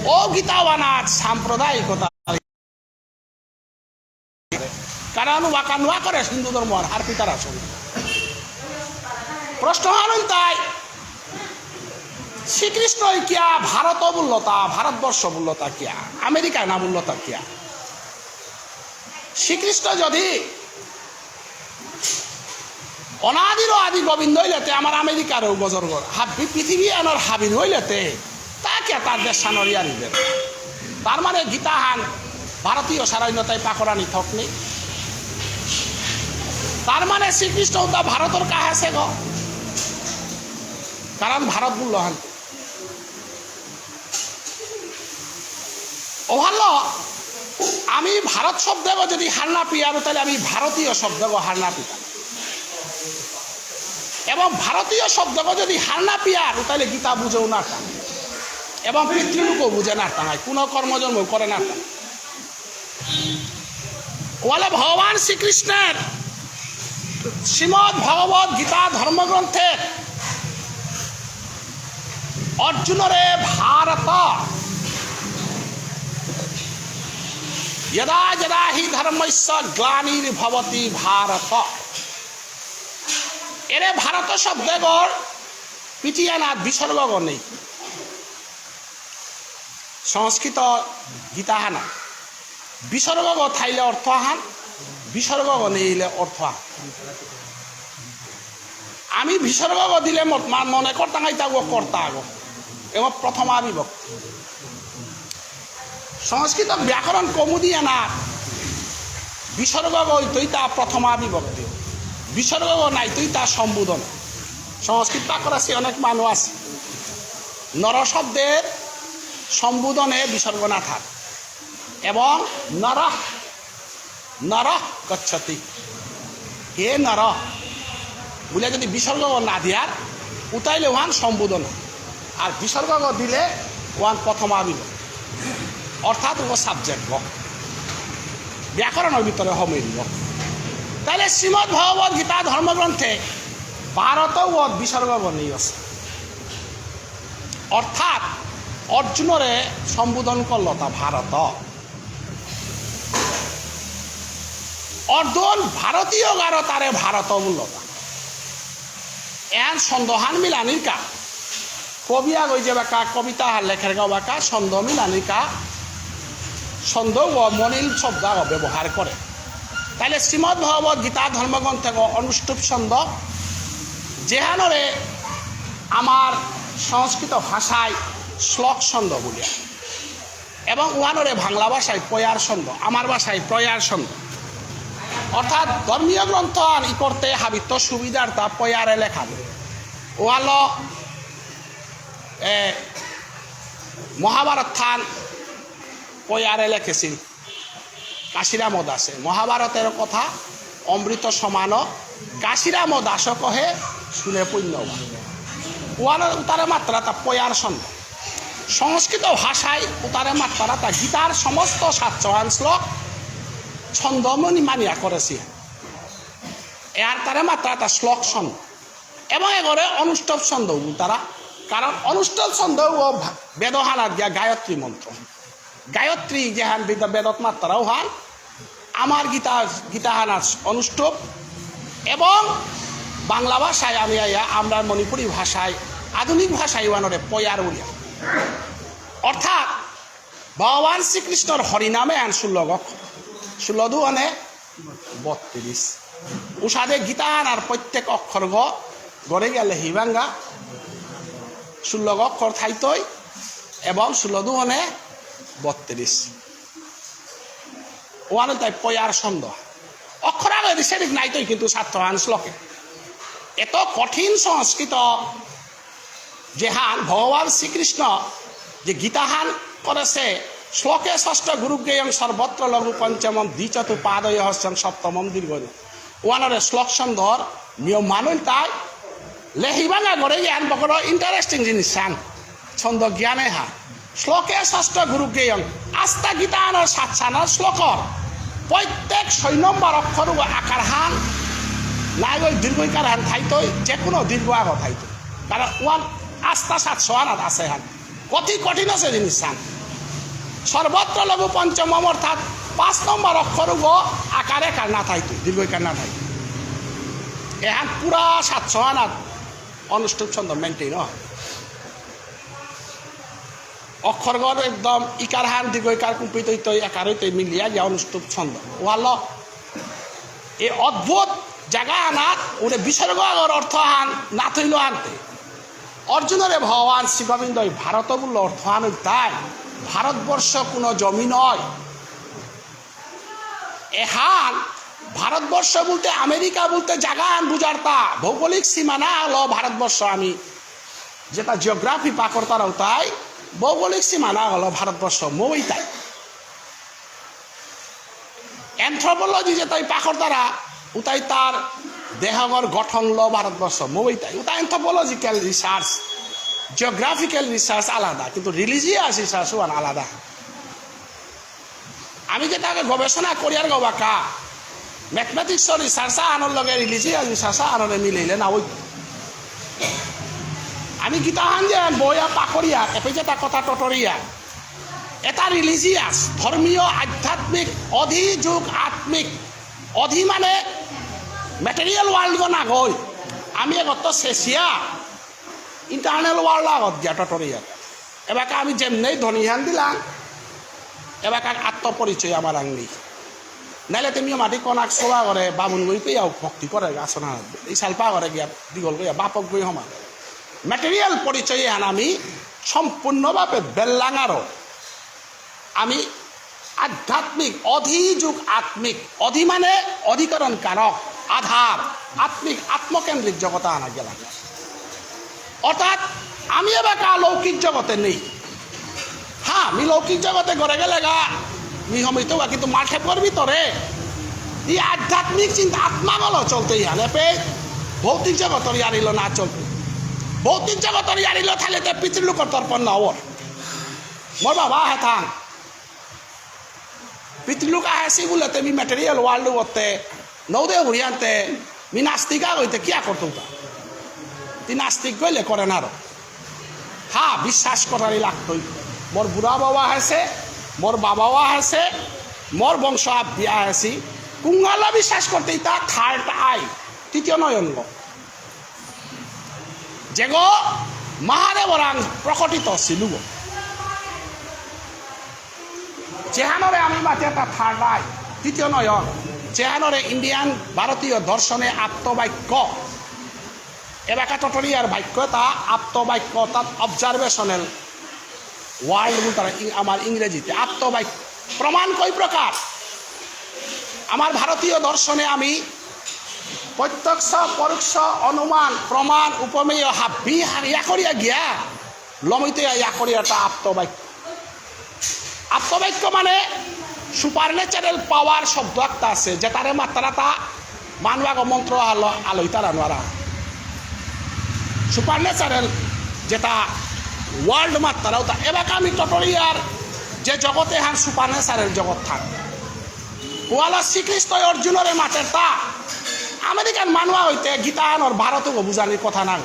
ও গীতা ওয়ানাত সাম্প্রদায়িকতা। কারণ ওয়াকা নোয়া করে হিন্দু ধর্ম আর হারপিতারা শুনে। প্রশ্ন হান তাই, শ্রীকৃষ্ণ কিয়া ভারত বুল্লতা, ভারতবর্ষ বুল্লতা কিয়া, আমেরিকা না বুল্লতা কিয়া? শ্রীকৃষ্ণ যদি অনাদির আদি গোবিন্দ হইলেতে আমার আমেরিকারও গজর গর। হাবি পৃথিবী আনর হাবির হইলেতে তা কে তার দেশ সানর ইয়ারিবে। তার মানে গীতা হান ভারতীয় সারাইনতাই পাকরানি থক নেই। তার মানে শ্রীকৃষ্ণ উতা ভারতর কাহে আছে গো। কারণ ভারত বুল্ল হান। ওহালো আমি ভারত শব্দগ যদি হার না পিয়ার, তাহলে আমি ভারতীয় শব্দগ হার না পিতাম। এবং ভারতীয় শব্দগ যদি হার না পিয়ার, তাহলে গীতা বুঝেও না পারতাম। এবং পিতৃলোকও বুঝে না পারতাম, কোনো কর্মজন্ম করে না পারতাম। ওয়ালা ভগবান শ্রীকৃষ্ণের শ্রীমদ্ ভগবত গীতা ধর্মগ্রন্থে অর্জুনরে ভারত, যদা যদা হি ধর্মস্য গ্লানির্ভবতি ভারত। এরে ভারত শব্দগর পিঠিয়ানাত বিসর্গগ নেই। সংস্কৃত গীতাহানা বিসর্গগ থাইলে অর্থ আহান, বিসর্গগ নেইলে অর্থ আহান। আমি বিসর্গগ দিলে মত-, মা-, মনে করতাঙাইতা ও কর্তা আগ এবং প্রথমা বিভক্তি। সংস্কৃত ব্যাকরণ কৌমুদিয়ানা বিসর্গগ হইতইতা প্রথমা বিভক্তি, বিসর্গগ নাইতইতা সম্বোধন। সংস্কৃত পাকরাসি অনেক মানুষ আছে, নর শব্দের সম্বোধনে বিসর্গ না থাক। এবং নরঃ, নরঃ গচ্ছতি, হে নর বুলে যদি বিসর্গ না দিয়ার, উতাইলে ওহান সম্বোধন। আর বিসর্গ দিলে ওহান প্রথমা বিভক্তি, অর্থাৎ ও সাবজেক্ট গ, ব্যাকরণের ভিতরে হমিল গ। তাহলে শ্রীমদ্ ভগবত গীতা ধর্মগ্রন্থে ভারত ও বিসর্গ নেই আছে। অর্থাৎ অর্জুনরে সম্বোধন করল তা ভারত। অর্জুন ভারতীয় গারো তারে ভারত বলল তা। এন ছন্দহান মিলানির কা। কবি আগই যে বাকা কবিতা হার লেখের গা বাকা ছন্দ মিলানির কা। ছন্দ ও মনিল শব্দ আগ ব্যবহার করে। তাহলে শ্রীমদ্ ভগবত গীতা ধর্মগ্রন্থে গ অনুষ্টুপ ছন্দ, যেহানরে আমার সংস্কৃত ভাষায় শ্লোক ছন্দ বলিয়া, এবং ওহানরে বাংলা ভাষায় পয়ার ছন্দ, আমার ভাষায় পয়ার ছন্দ। অর্থাৎ ধর্মীয় গ্রন্থ আন ই করতে হাবিত সুবিধার তা পয়ারে লেখান। ওহালো, এ, মহাভারত থান পয়ারে লেখেছিল কাশিরাম দাসে। মহাভারতের কথা অমৃত সমান, কাশিরাম দাস কহে শুনে পুণ্যবান। ওহান উতারে মাত্রা তা পয়ার ছন্দ। সংস্কৃত ভাষায় উতারে মাত্রা তা গীতার সমস্ত সাতশোহান শ্লোক ছন্দমণি মানিয়া করেছি। এর তারে মাত্রা তা শ্লোক ছন্দ। এবং এগরে অনুষ্টব ছন্দ উতারা। কারণ অনুষ্টব ছন্দ ও ভা-, বেদহানাত গিয়া গায়ত্রী মন্ত্র। গায়ত্রী যেহান বেদ-, বেদত মাত্রা ওহান আমার গীতা, গীতাহানার অনুষ্টব এবং বাংলা ভাষায় আমি আইয়া আমরা মণিপুরী ভাষায়, আধুনিক ভাষায় ওহানরে পয়ার উলিয়া। অর্থাৎ ভগবান শ্রীকৃষ্ণর হরিনামে আন ষোলো অক্ষর, ষোলো দুহানে বত্রিশ। উষাদে গীতাহানার প্রত্যেক অক্ষর গ-, গরে গেলে হিবাঙ্গা ষোলো অক্ষর থাইতই এবং ষোলো দুহানে বত্রিশ। ওহানে তাই পয়ার ছন্দ। অক্ষর আগে দিছে ঠিক নাইতই কিন্তু সাতশোহান শ্লোকে। এত কঠিন সংস্কৃত যেহান ভগবান শ্রীকৃষ্ণ যে গীতাহান করেছে, শ্লোকে ষষ্ঠ গুরুজ্ঞেয়ং সর্বত্র লঘু পঞ্চমম দ্বিচতুপাদয়হস্যং সপ্তমম দীর্ঘ। ওহানরে শ্লোক ছন্দর নিয়ম মানুল তাই লেহিবাঙা গরে জ্ঞান বকর ইন্টারেস্টিং জিনিস হান। ছন্দ জ্ঞানে হা। শ্লোকে ষষ্ঠ গুরুজ্ঞেয়ং। আস্তা গীতাহানর সাতশোহান শ্লোকর প্রত্যেক ছয় নম্বর অক্ষর আকার হান, নাই ওই দীর্ঘ ইকার হান থাইতই, যে কোনো দীর্ঘ আগ থাইতই। কারণ ওহান আস্তা সাতশোহানাত আছে হান। কতি কঠিন আছে জিনিস হান। সর্বত্র লঘু পঞ্চমম অর্থাৎ পাঁচ নম্বর অক্ষর আকারে কার না থাইতই, দীর্ঘ ইকার না থাইতই। এহান পুরা সাতশোহানাত অনুষ্টুপ ছন্দ মেইনটেইন হয়। অক্ষরগণ একদম ইকার হান দীর্ঘ ইকার কুম্পিত হইতই, একার হইতই মিলিয়া গিয়া অনুষ্টুপ ছন্দ। ওহালো এই অদ্ভুত জায়গা আনাত উনি বিসর্গ আগর অর্থ হান না থইল আনতে। অর্জুনরে ভগবান শ্রী গোবিন্দ এই ভারত বলল অর্থ হান তাই ভারতবর্ষ কোনো জমি নয়। এহান ভারতবর্ষ বলতে আমেরিকা বলতে জায়গা আন বুঝারতা ভৌগোলিক সীমানা হলো ভারতবর্ষ। আমি যেটা জিওগ্রাফি পাকরতারাও তাই ভৌগোলিক সীমানা হলো ভারতবর্ষ মই তাই। Anthropology যেতাই পাকরতারা, উতাই তার দেহগর গঠন ল ভারতবর্ষ, মৌইতাই। উতা anthropological research, geographical research আলাদা, কিন্তু religious research ওয়ান আলাদা। আমি যেতাকে গবেষণা করিয়ার গবাকা, mathematics research আনোর লগে religious research আনোরে মিলাইলে না ওই। আমি গীতাহান যে বইয়া পাকরিয়া, এপে যেতা কথা টটরিয়া, এটা religious, ধর্মীয়, আধ্যাত্মিক, অধি যোগ আত্মিক। অধি মানে material world গো না গই। আমি এগত শেষিয়া, internal world আগত গিয়া টটরিয়া। এবাকা আমি যেমনেই ধনিহান দিলাম, এবাকা আত্মপরিচয় আমার আং নেই। নাইলে তুমি মাটি কনাক সভা করে, বামুন গই পেয়াও ভক্তি করে, আসনা, এই সালপা করে গিয়া, দিগল গইয়া, বাপক গই হমা। Material পরিচয় হান আমি সম্পূর্ণভাবে বেল্লাঙারও। আমি আধ্যাত্মিক, অধি যোগ আত্মিক, অধি মানে অধিকরণ কারক, আধার, আত্মিক, আত্মকেন্দ্রিক জগতে আনা গেলাম। অর্থাৎ আমি এবাকা লৌকিক জগতে নেই। হ্যাঁ, আমি লৌকিক জগতে গড়ে গেলে গা, মি হমিত বা কিন্তু মাঠে পড়বি তোরে। এই আধ্যাত্মিক চিন্তা আত্মাগুলো চলতেই হান, এপে ভৌতিক জগতর ইয়ারিলো না চলবে। ভৌতিক জগতর ইয়ারিলো থাকলে তে পিতৃলোকর তর্পণ না ওর। মোর বাবা হে থাং। পিতৃলোক আহেসি বুলে তে মি material world করতে, নৌদে হুরিয়ানতে, মি নাস্তিক আগ হইতে কিয়া করতো তা? তি নাস্তিক গইলে করে না রো। হ্যাঁ, বিশ্বাস করারই লাগতই। মোর বুড়া বাবা আহেসে, মোর বাবাও আহেসে, মোর বংশ আব্দি আহেসি। কুঙ্গালা বিশ্বাস করতে ইতা third eye, তৃতীয় নয়ন গো। যেগো মহাদেবরাং প্রকটিত সিলুগো। যেহানরে আমি মাতে এটা third eye, তৃতীয় নয়ন, যেহানরে Indian, ভারতীয় দর্শনে আপ্ত বাক্য, এবাকা টটরিয়ার বাক্য এটা আপ্ত বাক্য, অর্থাৎ observational word বুলতারা ইং-, আমার ইংরেজিতে আপ্ত বাক্য। প্রমাণ কয় প্রকার? আমার ভারতীয় দর্শনে আমি প্রত্যক্ষ, পরোক্ষ, অনুমান, প্রমাণ, উপমেয়, হাব্বি, হা-, ইয়া করিয়া গিয়া, লমিতে ইয়া করিয়া এটা আপ্ত বাক্য। আপ্ত বাক্য মানে supernatural power শব্দ একটা আছে, যেটারে মাত্রা তা মানুয়াগ মন্ত্র আলো, আলোইতারা নোয়ারা। Supernatural যেটা world মাত্রা ওটা। এবাকা আমি টটরিয়ার যে জগতে হান supernatural জগত থাক। ওয়ালা শ্রীকৃষ্ণ অর্জুনরে মাতের তা আমেরিকান মানুয়া হইতে গীতা আনর ভারতও বুঝানির কথা না।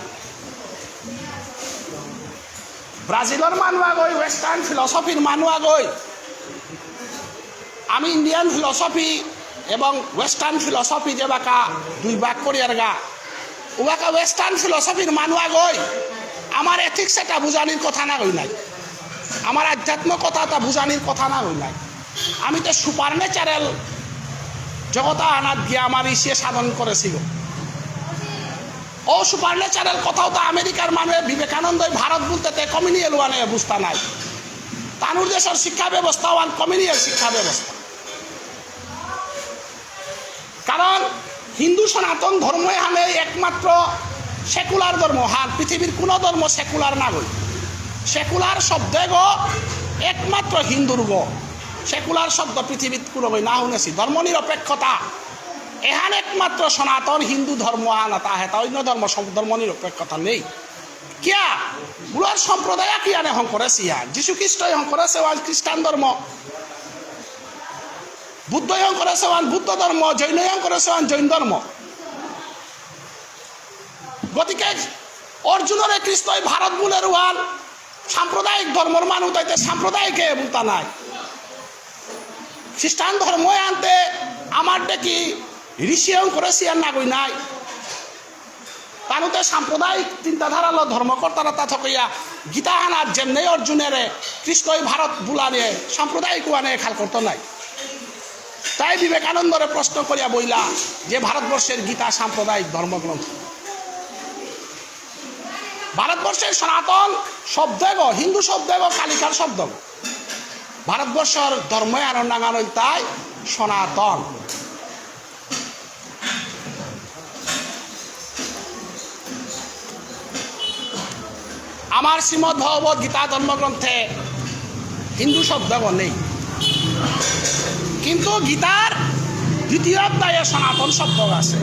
ব্রাজিলর মানু আগই, Western philosophyর মানু আগই। আমি Indian philosophy এবং Western philosophy যে বাকা দুই ভাগ করিয়ার গা। ও বাকা Western philosophyর মানু আগই। আমার ethics এটা বুঝানির কথা না কই নাই। আমার আধ্যাত্ম কথা এটা বুঝানির কথা না কই নাই। আমি তো supernatural জগতা আনাত গিয়া আমার ইসে সাধন করেছি গো। ও supernatural কথাও তো আমেরিকার মানুষ বিবেকানন্দই ভারত বলতে তে communal ওয়ানে বুঝতা নাই। তানুর দেশের শিক্ষা ব্যবস্থা ওয়ান communal শিক্ষা ব্যবস্থা। কারণ হিন্দু সনাতন ধর্ম এহানে একমাত্র secular ধর্ম হান, পৃথিবীর কোনো ধর্ম secular না গই। Secular শব্দ গো একমাত্র হিন্দুর গো। Secular শব্দ পৃথিবীত কোনো গই না শুনেছি। ধর্ম নিরপেক্ষতা এহান একমাত্র সনাতন হিন্দু ধর্ম আহান, তা হেতা অন্য ধর্ম সব ধর্ম নিরপেক্ষতা নেই। কিয়া? বুলার সম্প্রদায় কি আনে হং করেসি হান? যীশু খ্রিস্ট হং করেসে ওয়ান খ্রিস্টান ধর্ম, বুদ্ধ হং করেসে ওয়ান বুদ্ধ ধর্ম, জৈন হং করেসে ওয়ান জৈন ধর্ম। গতিকে অর্জুনরে কৃষ্ণই ভারত বুলের ওয়ান সাম্প্রদায়িক ধর্মর মানু তাইতে সাম্প্রদায়িক এ বুলতা নাই। খ্রিস্টান ধর্ম আনতে আমার দেখি ঋষি হং করেসি আর নাগই নাই। তানুতে সাম্প্রদায়িক চিন্তাধারালো ধর্ম করতারা তা থকইয়া গীতা হানাত যেমনে অর্জুনরে কৃষ্ণই ভারত বুলানে সাম্প্রদায়িক ওয়ানে খাল করতো নাই। তাই বিবেকানন্দরে প্রশ্ন করিয়া বইলা যে ভারতবর্ষের গীতা সাম্প্রদায়িক ধর্মগ্রন্থ। ভারতবর্ষের সনাতন শব্দ এগো, হিন্দু শব্দ এগো, কালিকার শব্দ এগো। ভারতবর্ষর ধর্ম আর নাঙান হইল তাই সনাতন। আমার শ্রীমদ্ ভগবত গীতা ধর্মগ্রন্থে হিন্দু শব্দ নেই, কিন্তু গীতার দ্বিতীয় অধ্যায়ে সনাতন শব্দ আছে।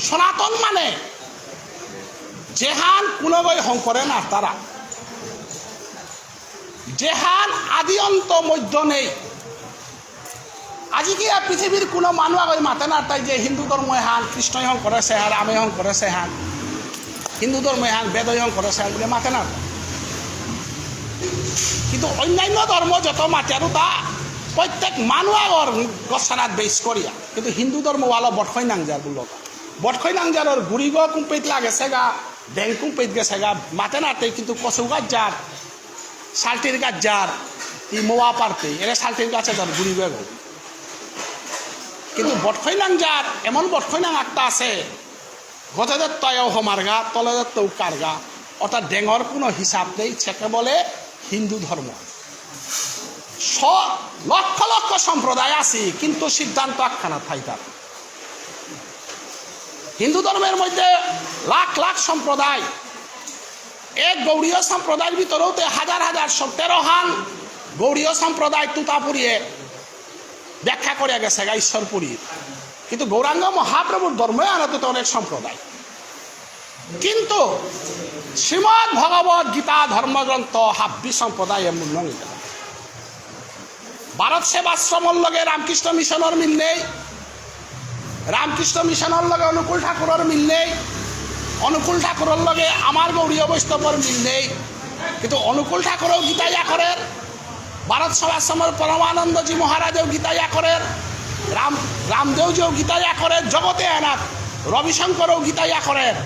সনাতন মানে যেহান কুনগই হঙকরে নারতারা, যেহান আদি অন্ত মধ্য নেই। আজি কি আর পৃথিবীর কোনো মানু আগই মাতে নারতাই যে হিন্দু ধর্ম এহান, কৃষ্ণই হঙকরেসে হান, রামই হঙকরেসে হান, হিন্দু ধর্ম এহান, বেদই হঙকরেসে হান বুলে মাতে নারতাই। কিন্তু অন্যান্য ধর্ম যত মাতিয়ারও তা প্রত্যেক মানু আগর গসানাত বেশ করিয়া। কিন্তু হিন্দু ধর্ম ওয়ালা বটখই নাংজার বুলল। বটখই নাংজারর গুড়িগ কুম্পিত লাগেসেগা, ডেং কুম্পিত গেসেগা, মাতে নারতাই কিন্তু কচু গাছ যার, সালটির গাছ যার, ই মোয়া পারতে, এরে সালটির গাছে যার গুড়িগ এগো। কিন্তু বটখই নাংজার, এমন বটখই নাং একটা আছে, গজেদের তয়াও হমারগা, তলেদের তৌ কারগা, অর্থাৎ ডেঙর কোনো হিসাব নেই, সেকে বলে হিন্দু ধর্ম। শ-, লক্ষ লক্ষ সম্প্রদায় আছে, কিন্তু সিদ্ধান্ত একখানা থাইতার। হিন্দু ধর্মের মধ্যে লাখ লাখ সম্প্রদায়, এক গৌড়ীয় সম্প্রদায়ের ভিতরেও তে হাজার হাজার সব তেরো হান গৌড়ীয় সম্প্রদায় তুতাপুরিয়ে ব্যাখ্যা করিয়া গেসেগা ঈশ্বরপুরী। কিন্তু গৌরাঙ্গ মহাপ্রভুর ধর্মে আনাতে তো অনেক সম্প্রদায়। কিন্তু শ্রীমদ্ ভগবত গীতা ধর্মগ্রন্থ হাব্বি সম্প্রদায় এমন নয়। ভারত সেবাশ্রমর লগে রামকৃষ্ণ মিশনর মিল নেই, রামকৃষ্ণ মিশনর লগে অনুকূল ঠাকুরর মিল নেই, অনুকূল ঠাকুরর লগে আমার গৌড়ীয় বৈষ্ণবর মিল নেই। কিন্তু অনুকূল ঠাকুরও গীতা ইয়া করের, ভারত সেবাশ্রমর পরমানন্দজি মহারাজও গীতা ইয়া করের, রাম রামদেবজিও গীতা ইয়া করের, জগতে এনাথ রবিশঙ্করও গীতা ইয়া করের।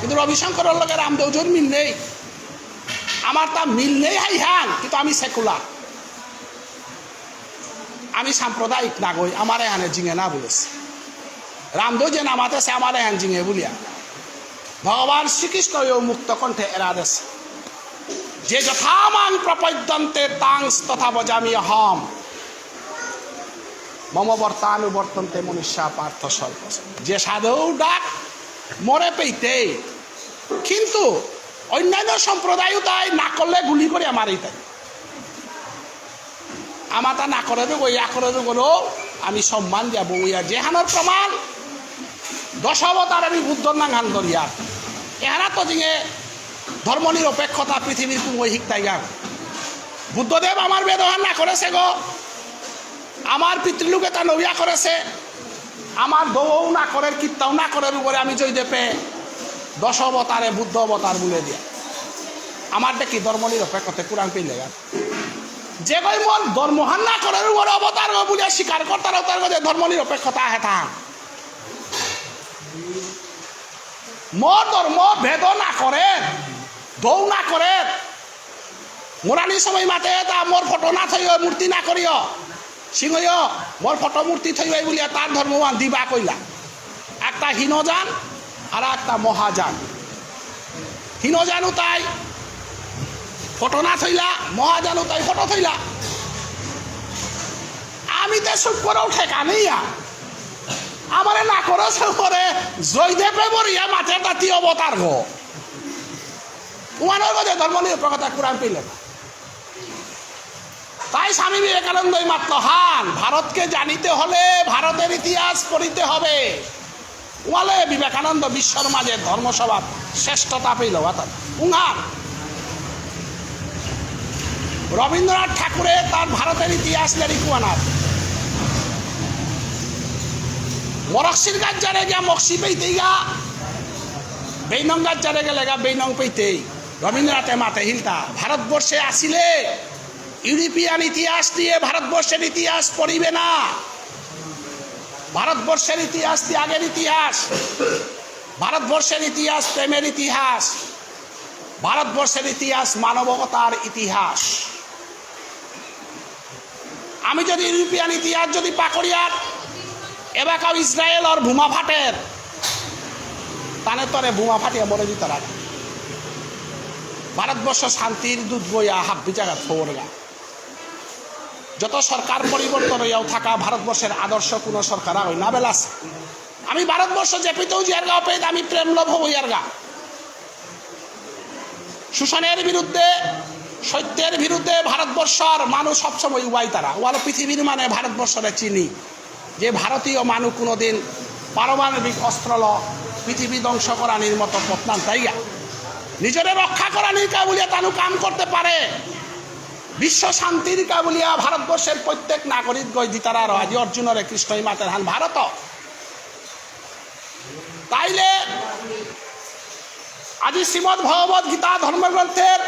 কিন্তু রবিশঙ্করর লগে রামদেবজির মিল নেই। আমার তা মিল নেই হাইহান, কিন্তু আমি সেকুলার। আমি সাম্প্রদায়িক নাগই, আমার এহানে জিঙে না বলেছে। রামদেব যে নামাতেছে আমার এহান জিঙে বলিয়া। ভগবান শ্রীকৃষ্ণ মুক্ত কণ্ঠে এরা দেশ। যে যথা মাং প্রপদ্যন্তে তাং তথা ভজামি অহম। মম বর্তানুবর্তন্তে মনুষ্যা পার্থ স্বল্প। যে সাধু ডাক মরে পেইতে, কিন্তু অন্যান্য সম্প্রদায়ও তাই না করলে গুলি করে আমার তাই। আমাতা না করে দেবো, ইয়া করে দেবো, আমি সম্মান দিয়া বউয়া। যেহানর প্রমাণ দশ অবতার আমি বুদ্ধর নাঙহান ধরিয়ার। এহানা তো জিঙে ধর্ম নিরপেক্ষতা পৃথিবীর কুমই হিকতাইগা। বুদ্ধদেব আমার বেদহান না করেছে গো, আমার পিতৃলোকে তা নইয়া করেছে। আমার দৌ না করের, কিত্তাও না করের উপরে আমি জয়দেবে দশ অবতারে বুদ্ধ অবতার বলে দিয়া। আমার দেখি ধর্ম নিরপেক্ষতে কুরাং পেলে গা। যে কই মোর ধর্মহান না করের উপরে অবতার গো বুলিয়া স্বীকার করতার, অবতার গো যে ধর্ম নিরপেক্ষতা আহে তা। মোর ধর্ম ভেদ না করের, দৌ না করের, মোরানি সময় মাতে তা মোর ফটো না থইও, মূর্তি না করিও। সিংহইও মোর ফটো মূর্তি থইবাই বুলিয়া তার ধর্মহান দিবা কইলা। একটা হীনযান আর একটা মহাযান। হীনযান উতাই ফটো না থইলা, মহাযান উতাই ফটো থইলা। আমি তে সুখ করেও ঠেকা নেইয়া। আমারে না করে সে করে জয়দেবে বরিয়া মাতে তাতি অবতার গো। উমানর গজে ধর্ম নিরপেক্ষতা কুরাং পেলে না। তাই স্বামী বিবেকানন্দই মাতল হান, ভারতকে জানিতে হলে ভারতের ইতিহাস পড়িতে হবে। উমালে বিবেকানন্দ বিশ্বর মাঝে ধর্মসভাত শ্রেষ্ঠতা পেইল, অর্থাৎ উঙার রবীন্দ্রনাথ ঠাকুরে তার ভারতের ইতিহাস লেরিকুয়ানার মরক্সির গাছ জানে গিয়া মক্সি পেইতেই গা, বেইনং গাছ জানে গেলে গা বেইনং পেইতেই। রবীন্দ্রনাথে মাতে হিলতা, ভারতবর্ষে আসিলে ইউরোপিয়ান ইতিহাস দিয়ে ভারতবর্ষের ইতিহাস পড়িবে না। ভারতবর্ষের ইতিহাস ত্যাগের ইতিহাস, ভারতবর্ষের ইতিহাস প্রেমের ইতিহাস, ভারতবর্ষের ইতিহাস মানবতার ইতিহাস। আমি যদি ইউরোপিয়ান ইতিহাস যদি পাকড়িয়ার, এবাকাও ইসরায়েল আর বোমা ফাটের, তানে তরে বোমা ফাটিয়ে মরে দিতারা। ভারতবর্ষ শান্তির দূত বইয়া হাব্বি জায়গা থোরগা। যত সরকার পরিবর্তন হইয়াও থাকা ভারতবর্ষের আদর্শ কোনো সরকার আগই না বেলাস। আমি ভারতবর্ষ যেপিতেও জিয়ারগা অপেত আমি প্রেম লভ হইয়ারগা। শোষণের বিরুদ্ধে সত্যের বিরুদ্ধে ভারতবর্ষর মানুষ সবসময় উবাই তারা। ওয়ালো পৃথিবীর মানে ভারতবর্ষরে চিনি। যে ভারতীয় মানুষ কোনোদিন পারমাণবিক অস্ত্রল পৃথিবী ধ্বংস করানির মতো পথ নান তাইগা। নিজরে রক্ষা করানির কা বুলিয়া তানু কাম করতে পারে। বিশ্ব শান্তির কা বুলিয়া ভারতবর্ষের প্রত্যেক নাগরিক গই দিতারা আরো আজি অর্জুনরে কৃষ্ণই মাতের হান ভারত। তাইলে আজি শ্রীমদ্ ভগবত গীতা ধর্মগ্রন্থের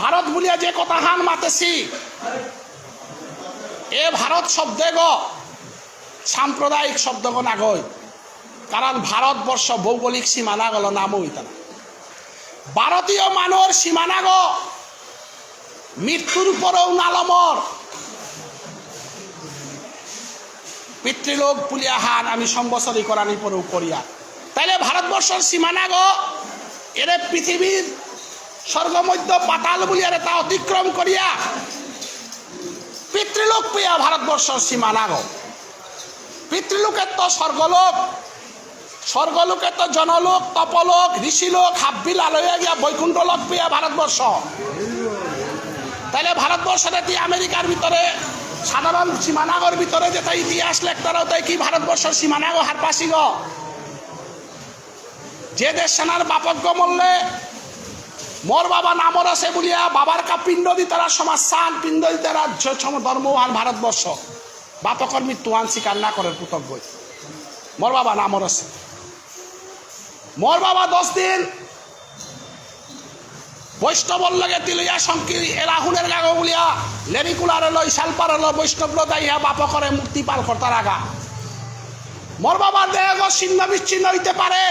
ভারত বুলিয়া যে কথাহান মাতেছি, এ ভারত শব্দগ সাম্প্রদায়িক শব্দগ নাগই। কারণ ভারতবর্ষ ভৌগোলিক সীমানাগলো নাম হইতা না। ভারতীয় মানুর সীমানাগ মৃত্যুর পরেও নালমর। পিতৃলোক পুলিয়াহান আমি সম্বৎসরি করানি পরেও করিয়া। তাইলে ভারতবর্ষর সীমানাগ এরে পৃথিবীর স্বর্গ মধ্য পাতাল বুলিয়ারে তা অতিক্রম করিয়া পিতৃলোক পেয়া ভারতবর্ষর সীমানাগ। পিতৃলোকের তো স্বর্গলোক, স্বর্গলোকে তো জনলোক, তপলোক, ঋষিলোক, হাব্বি লালইয়া গিয়া বৈকুণ্ঠ লোক পেয়া ভারতবর্ষ। তাহলে ভারতবর্ষ যদি আমেরিকার ভিতরে সাধারণ সীমানাগর ভিতরে যেটা ইতিহাস লেখতারা, তাই কি ভারতবর্ষর সীমানাগ হারপাসিগ? যে দেশ সেনার বাপক মল্লে মোর বাবা নামর আছে বুলিয়া বাবার কা পিণ্ড দিতারা সমাজ সান, পিণ্ড দিতারা জ-, সম-, ধর্ম আন ভারতবর্ষ। বাপকর মৃত্যু আন স্বীকার না করের পুতক গই। মোর বাবা নামর আছে। মোর বাবা দশ দিন বৈষ্ণবর লগে তিলইয়া শঙ্কি এলাহুনের গাগো বুলিয়া লেরিকুলারে লই সালপারে লো বৈষ্ণব লো দাইয়া বাপকরে মূর্তি পাল করতার আগা। মোর বাবার দেহ ছিন্ন বিচ্ছিন্ন হইতে পারে,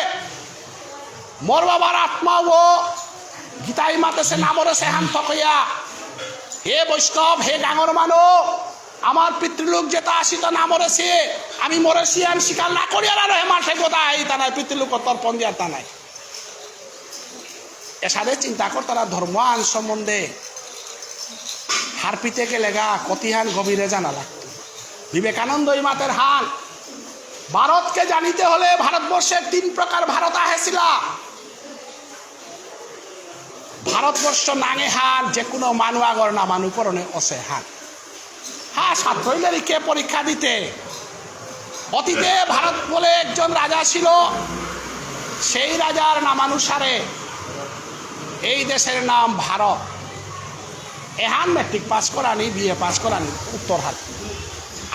মোর বাবার আত্মাও গীতাই মাতেছে নামরেছে হান থকইয়া। হে বৈষ্ণব, হে গাঙর মানু, আমার পিতৃলোক যেটা আসিত নামরেছে, আমি মরেছি আন স্বীকার না করিয়ার আর হে মাঠে গোদা এই তা নাই, পিতৃলোক তর্পণ দিয়ার তা নাই। এসাদে চিন্তা করতারা ধর্ম আন সম্বন্ধে হারপিতে গেলেগা কতিহান গভীরে জানা লাগতো। বিবেকানন্দ এই মাতের হান, ভারতকে জানিতে হলে ভারতবর্ষের তিন প্রকার ভারত আহেছিলা। ভারতবর্ষ নাঙে হান যে কোনো মানু আগর না মানু পরনে অসে হান। হ্যাঁ, ছাত্রই লেরিকে পরীক্ষা দিতে। অতীতে ভারত বলে একজন রাজা ছিল, সেই রাজার নামানুসারে এই দেশের নাম ভারত। এহান মেট্রিক পাস করানি, বিএ পাস করানি উত্তর হাত।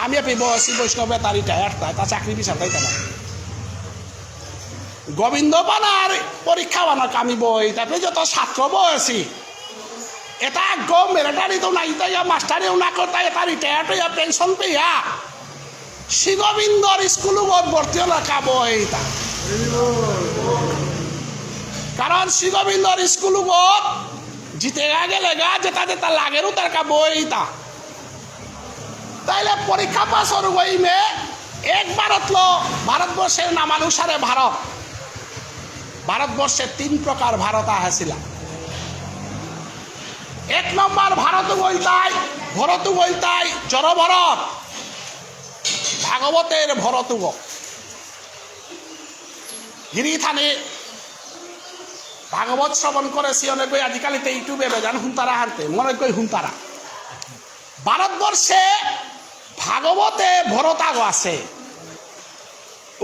আমি আপনি বয়সী বৈষ্ণবে তার রিটায়ার্ড তাই, তা চাকরি বিচার তাই কেন? গোবিন্দ পানার পরীক্ষা বানা কামি বই, তারপরে যত ছাত্র বয়সী, এটা গো মিলিটারি তো নাই, তাই মাস্টারে উনা করতা, এটা রিটায়ার্ড হইয়া পেনশন পেয়া শ্রী গোবিন্দর স্কুল গত ভর্তি হলো কাবো এইটা। কারণ শ্রী গোবিন্দর স্কুল গত জিতে গেলে গা যেটা যেটা লাগেরও তার কাবো এইটা। তাইলে পরীক্ষা পাস হর গই মে এক ভারত লো, ভারতবর্ষের নামানুসারে ভারত। ভারতবর্ষে তিন প্রকার ভারত আহেছিলা। এক নম্বর ভারত গইলতাই, ভরত গইলতাই, জড় ভরত, ভাগবতের ভরতুগ। গিরি থানে ভাগবত শ্রবণ করেছি অনেক গই, আজিকালি তো ইউটিউবে বেজান হুনতারা হানতে, মনে কই হুনতারা। ভারতবর্ষে ভাগবতে ভরতাগ আছে,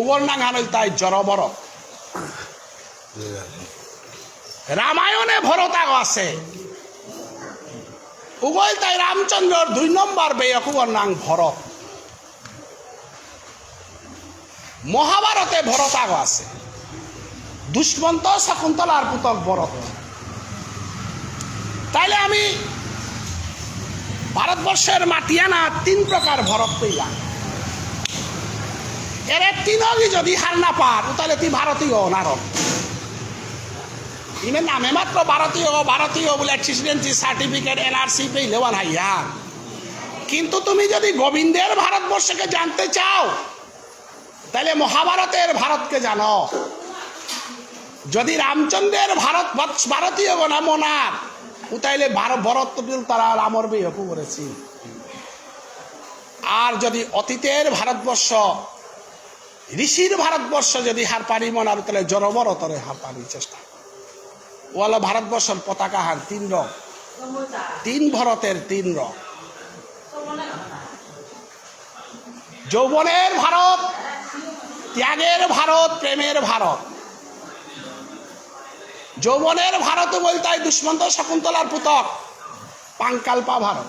উগর নাঙহান ইলতাই জড় ভরত। রামায়ণে ভরতাগ আছে, উগ ইলতাই রামচন্দ্রর দুই নম্বর বেয়ক, উগর নাঙ ভরত। মহাভারতে ভরত আগ আছে। দুষ্মন্ত শকুন্তলার পুতক ভরত। তাইলে আমি ভারতবর্ষের মাটিয়ানা তিন প্রকার ভরত পেলাম। এরে তিনগি যদি হার না পার, তাহলে তুই ভারতীয় নারক। ইমে নামে মাত্র ভারতীয়, ভারতীয় বলে সিটিজেনশিপ সার্টিফিকেট, এনআরসি পেলে ওয়ান হাইয়া। কিন্তু তুমি যদি গোবিন্দের ভারতবর্ষকে জানতে চাও, তাহলে মহাভারতের ভারতকে জানো। যদি রামচন্দ্রের ভারত, ভারতীয় গণা মনার, উতাইলে ভার-, ভরত বিল তারা রামর বিয়ে করেছি। আর যদি অতীতের ভারতবর্ষ, ঋষির ভারতবর্ষ যদি হারপানি মনার, তাহলে জড় ভরতরে হারপানি চেষ্টা। ওয়ালা ভারতবর্ষর পতাকা হান তিন রং, তিন ভরতের তিন রং। যৌবনের ভারত, ত্যাগের ভারত, প্রেমের ভারত। যৌবনের ভারত বলতাই দুষ্মন্ত শকুন্তলার পুতক, পাঙ্কালপা ভারত।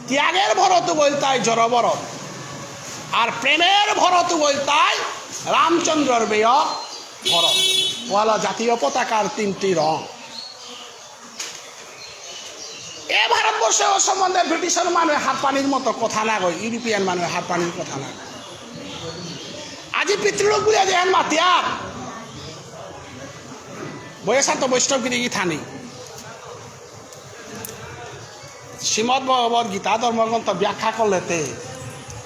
ত্যাগের ভরত বলতাই জড় ভরত, আর প্রেমের ভরত বলতাই রামচন্দ্রর বেয় ভরত। ওয়ালা জাতীয় পতাকার তিনটি রং। এ ভারতবর্ষ সম্বন্ধে ব্রিটিশর মানুষ হারপানির মতো কথা না গো, ইউরোপিয়ান মানুষ হারপানির কথা না। আজি পিতৃলোক বুলে যে এন মাতিয়ার বয়সা তো বৈষ্ণব গিরি গিথানি। শ্রীমদ্ ভগবত গীতা ধর্মগ্রন্থ ব্যাখ্যা করলেতে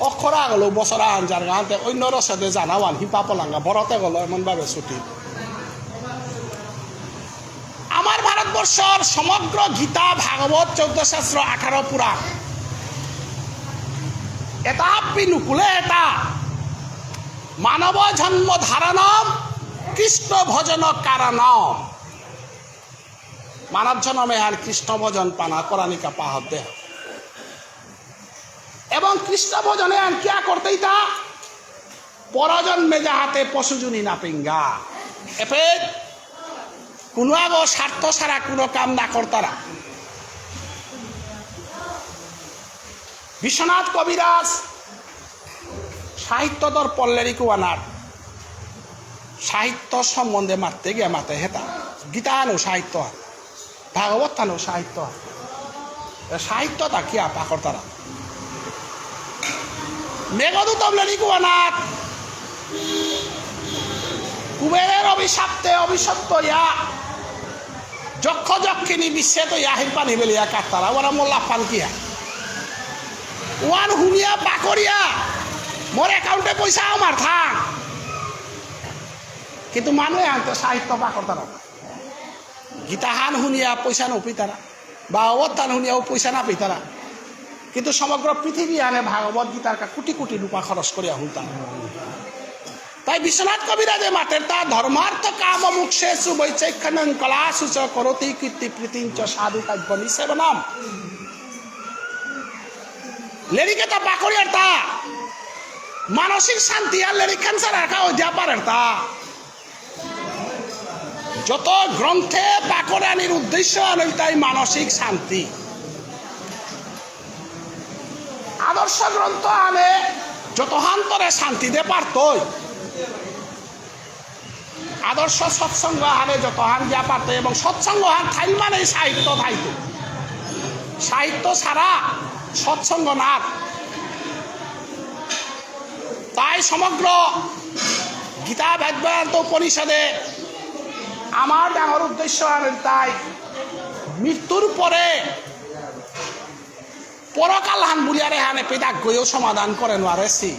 অক্ষর আগলো বছর আহান যার গাহান্তে অন্য রসদে জানাওয়ান হিপা পলাঙ্গা বড়তে গলো এমন ভাবে ছুটি। আমার ভারতবর্ষর সমগ্র গীতা, ভাগবত, চৌদ্দ শাস্ত্র, আঠারো পুরাণ, এতা হাব্বি নুকুলে এতা মানব জন্ম ধারণম কৃষ্ণ ভজন কারণম। মানব জন্মে হান কৃষ্ণ ভজন পানা করানিকা পাহত দেহ। এবং কৃষ্ণ ভজনে হান কিয়া করতেই তা? পরজন্মে যাহাতে পশুজুনি না পিঙ্গা। এপে কোনো আগো স্বার্থ ছাড়া কোনো কাম না করতারা। বিশ্বনাথ কবিরাজ সাহিত্য দর্পণ লেরিক ওয়ানার সাহিত্য সম্বন্ধে মাততে গিয়া মাতে হেতা। গীতা আনো সাহিত্য। ভাগবত থানো সাহিত্য। এ সাহিত্য তা কি আপা করতারা? মেঘদূতম লেরিক ওয়ানাত কুবেরের অভিশাপতে অভিশপ্ত ইয়া যক্ষ যক্ষিণী বিশ্বে তো ইয়াহির পানি বেলিয়া কাটতারা ওরা মোল্লা পান কিয়া? ওয়ান হুনিয়া পাকরিয়া মোর অ্যাকাউন্টে পয়সা আমার থাক। কিন্তু মানুষ আনতে সাহিত্য পাকরতারা। গীতাহান হুনিয়া পয়সা না পেতারা, ভাগবতহান হুনিয়াও পয়সা না পেতারা। কিন্তু সমগ্র পৃথিবী আনে ভাগবত গীতার কা কোটি কোটি রূপা খরচ করিয়া হুনতারা। তাই বিশ্বনাথ কবিরাজে মাতের তা ধর্মার্থ কাম মোক্ষেষু বৈচক্ষণং কলাসু চ করোতি কীর্তি প্রীতিং চ সাধু কাব্য নিষেবনম। লেরিকে তা পাকরিয়ার তা মানসিক শান্তি আর লেরিক ক্যান্সার আর কা ওই দিয়া পারের তা। যত গ্রন্থে পাকরানির উদ্দেশ্য আনল তাই মানসিক শান্তি। আদর্শ গ্রন্থ আনে যতহান্তরে শান্তি দে পারতই। আদর্শ সৎসঙ্গ আনে যতহান যা পারতই এবং সৎসঙ্গ হান থাইল মানে সাহিত্য থাইতো। সাহিত্য ছাড়া সৎসঙ্গ না। তাই সমগ্র গীতা বেদবেদান্ত উপনিষদে আমার ডাঙর উদ্দেশ্য আর তাই মৃত্যুর পরে পরকাল হান বুলিয়ারে হানে পেদাক গয়ও সমাধান করে নোয়ারেছি।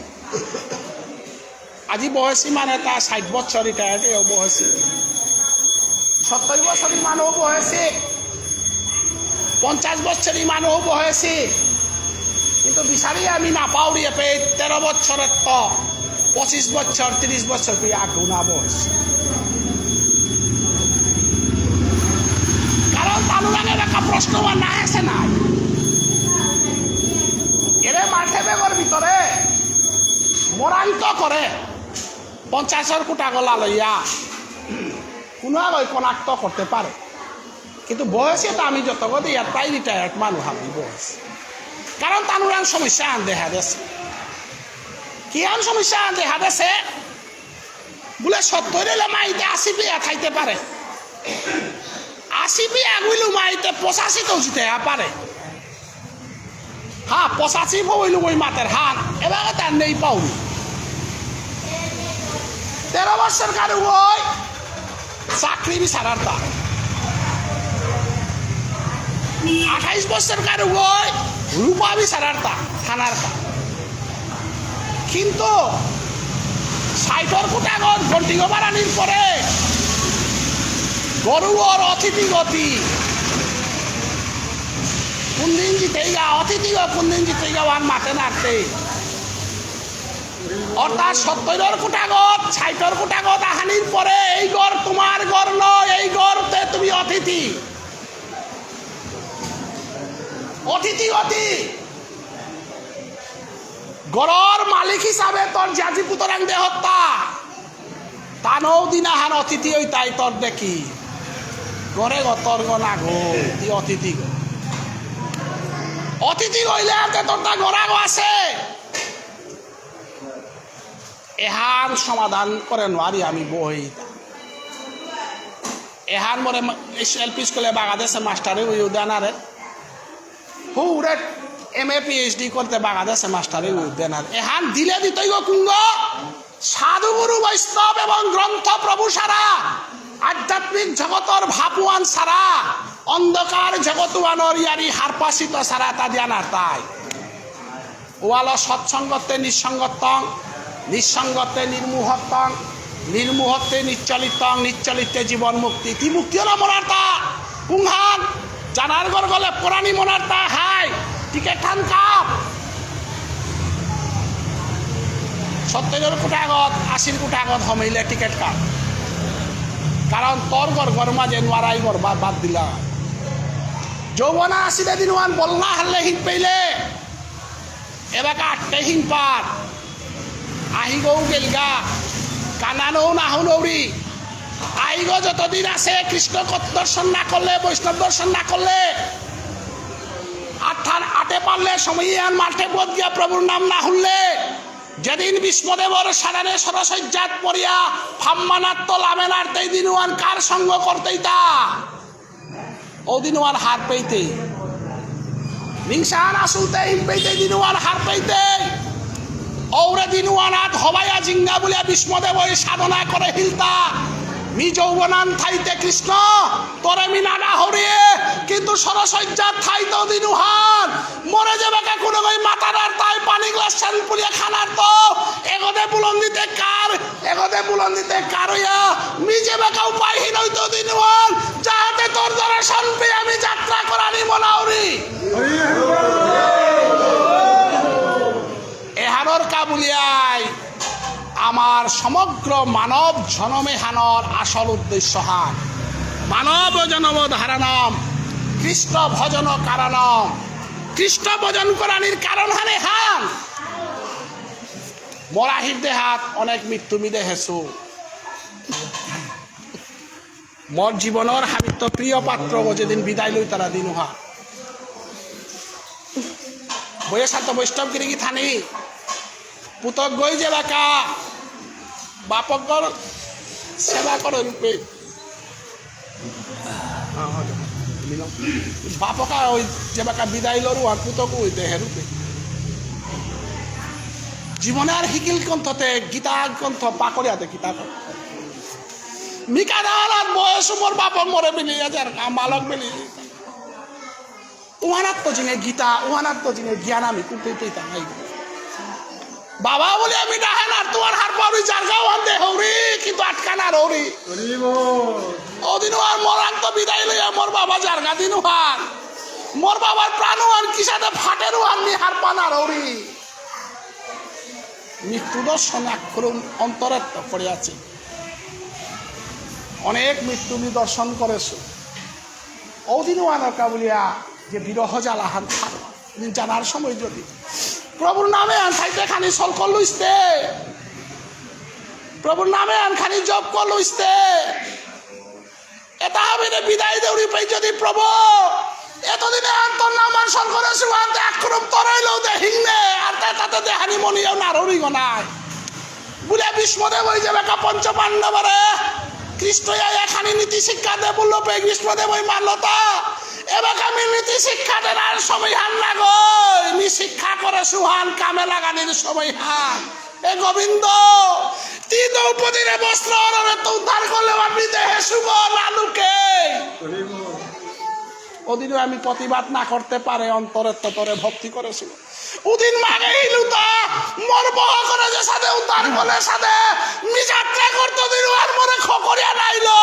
আজি বয়সী মানে তা ষাট বছর রিটায়ার্ড এও বয়সী। সত্তর বছরই মানু বয়সে, পঞ্চাশ বছরই মানু বয়সে, কিন্তু বিচারি আমি না পাউরি এপে তেরো বছরের তো, পঁচিশ বছর, ত্রিশ বছর পেয়ে আগুনা বয়স। কারণ তানুরাঙে দেখা প্রশ্ন বা না এসে নাই। এরে মাঠে বেগর ভিতরে মরান্ত করে পঞ্চাশর কুটা গলা লইয়া কোনো আগই কনাক্ত করতে পারে। কিন্তু বয়সে তো আমি যত গদে ইয়ার প্রায় রিটায়ার্ড মানুষ আমি বয়স। কারণ তানুরাং সমস্যা আন দেখা গেছে। কি আন সমস্যা আন দেখা গেছে? বুলে সত্তর এলে মাইতে আশি পিয়া খাইতে পারে। আশি পিয়া গুইলু মাইতে পঁচাশি তো জিতে পারে। হ্যাঁ, পঁচাশি ভবিলু ওই মাতের হান, এবার তার নেই পাউনি। তেরো বছর কারু ওই চাকরি বিচারার তা। আঠাইশ বছর কারু ওই রূপা বিচারার তা, থানার তা। কিন্তু সাইটর কুটাগত ঘন্টিগো বাড়ানির পরে গরু ওর অতিথি গতি। কোনদিন জিতেইগা, অতিথিগো কোনদিন জিতেইগা, ওয়ান মাতে নাড়তে। অর্থাৎ সত্তরর কুটাগত, ষাটর কুটাগত আহানির পরে এই ঘর তোমার ঘর নয়, এই ঘরতে তুমি অতিথি। অতিথি অতি। ঘরর মালিক হিসাবে তোর জাতি পুতরাং দেহত্তা। তানৌ দিনাহান অতিথি হইতাই তোর দেখি। ঘরে গতর গো না গো, তি অতিথি গো। অতিথি হইলে আর তে তোর তা ঘরা গো আছে। এহান সমাধান করে নোয়ারি আমি বই। এহান মোরে মা-, এস-, এল পি স্কুলে বাংলাদেশে মাস্টারে উই উদানারে। হুরে M A P H D করতে বাংলাদেশে মাস্টারে উই উদানারে। এহান দিলে দিতই গো কুঙ্গ। সাধু গুরু বৈষ্ণব এবং গ্রন্থ প্রভু সারা আধ্যাত্মিক জগতর ভাপুয়ান সারা অন্ধকার জগতুয়ানর ইয়ারি হারপাসিত সারা তা দিয়ানার তাই। ওয়াল সৎসঙ্গতে নিঃসঙ্গত্বং, নিঃসঙ্গতে নির্মোহত্বং, নির্মোহতে নিশ্চলিতং, নিশ্চলিতে জীবন মুক্তি। তি মুক্তি হলো মনার্তা। কুংহান, জানার গর গলে পরানি মনার্তা হাই। টিকেট থান কাপ। সত্তরর কুটাগত, আশির কুটাগত হমেইলে টিকেট কাপ। কারণ তোর গর গর মাঝে নোয়ারাই গর বাদ, বাদ দিলা। যৌবনা আসিলে দিনওয়ান বলনা হারলে হিন পেইলে। এবাকা আটকে হিংপার। আহিগৌ গেলগা। কানানৌ নাহুনৌরি। আহিগো যতদিন আছে কৃষ্ণ কত দর্শন না করলে, বৈষ্ণব দর্শন না করলে। আঠার আটে পারলে সময় আন মাঠে বোধ গিয়া প্রভুর নাম না হুনলে। যেদিন ভীষ্মদেবর সাদানে সরসজ্জাত পড়িয়া ফাম্মানাত্ত লামেনার তেই দিন ওয়ান কার সঙ্গ করতেই তা। ও দিনওয়ান হার পেইতে। নিংসান আসুতে হিম পেইতে দিনওয়ান হার পেইতে। ঔরে দিনওয়ান আত হবাইয়া জিঙ্গা বুলিয়া ভীষ্মদেব ওই সাধনা করে হিলতা। মি যৌবনান থাইতে কৃষ্ণ, তোরে মি নানা হরিয়ে, কিন্তু সরসজ্জা থাইতেও দিনুহান। মরে যাবে কা কোনো ওই মাতারার তাই পানি গ্লাস চান পুলিয়া খানার তো। এগোদে বুলন্দিতে কার এগোদে বুলন্দিতে কারইয়া, মি যেবাকা উপায়হীন হইতো দিনওয়ান, যাহাতে তোর দর্শন পেয়ে আমি যাত্রা করানি মনাউরি। এহানর কাবুলিয়াই আমার সমগ্র মানব জনম এহানর আসল উদ্দেশ্য হান। মানব জনম ধারণম, কৃষ্ণ ভজন কারণম। কৃষ্ণ ভজন করানির কারণ হানে হান। মরাহির দেহাত অনেক মৃত্যু মি দেহেছু। মোর জীবনর হাবিত্ত প্রিয় পাত্র ও যেদিন বিদায় লই তারা দিনুহা। বয়ে সাত বৈষ্ণব গিরি গিথানি। পুতক গই যেবাকা বাপকর সেবা করে রূপে। বাপকা ওই যেবাকা বিদায় লরু আর পুতক ওই দেহে রূপে। জীবনে আর হিকিল কণ্ঠতে গীতা কণ্ঠ পাকরিয়াতে গীতা কণ্ঠ। মিকাদার আর বয়স মোর বাপক মরে মিলি যার মালক মিলি। উহানাত তো জিনে গীতা, উহানাত তো জিনে জ্ঞান আমি কুপে পেতাম নাই। বাবা বলে আমি ডাহেন আর তোমার হার পাউরি জারগা ওহান দে হৌরি, কিন্তু আটকান আর হৌরি। হরি বল। ওদিন আর মরান তো বিদায় লইয়া মোর বাবা জারগা দিন ওহান। মোর বাবার প্রাণ ওহান কিসাদে ফাটের ওহান মি হার পান আর হৌরি। মৃত্যু দর্শন আক্রম অন্তরাত্মা করে আছে। অনেক মৃত্যু মি দর্শন করেছো। ওদিন ওহানর কাবুলিয়া যে বিরহ জ্বালাহান থাকো। জানার সময় যদি প্রভুর নামে আন থাইতে খানি সলকল লইস্তে, প্রভুর নামে আন খানি জপ কর লইস্তে। এটা হবে রে বিদায় দেউরি পাই যদি প্রভু এতদিনে আন তোর নাম আর সলকলে সুহান্তে আক্রম তরাই লও দে হিংনে, আর তে তাতে দেহানি মনিয়াও নারৌরি গনায়। বুলে ভীষ্মদেব ওই যে বেকা পঞ্চপাণ্ডবরে কৃষ্ণ ইয়া এখানি নীতি শিক্ষা দে বললো পে ভীষ্মদেব ওই মারলতা। এবার আমি নীতি শিক্ষা দেনার সময় হান না গই, নি শিক্ষা করে সুহান কামে লাগানির সময় হান। এ গোবিন্দ, তি দ্রৌপদীরে বস্ত্র হরণে তো উদ্ধার করলে আমি দেহে শুভ লালুকে। ওদিনও আমি প্রতিবাদ না করতে পারে অন্তরে ততরে ভক্তি করেছিল। উদিন মাগে হিলুতা, মোর বহ করে যে সাথে উদ্ধার করে সাথে, মি যাত্রা করতো দিন আর মোরে খকরিয়া নাইলো।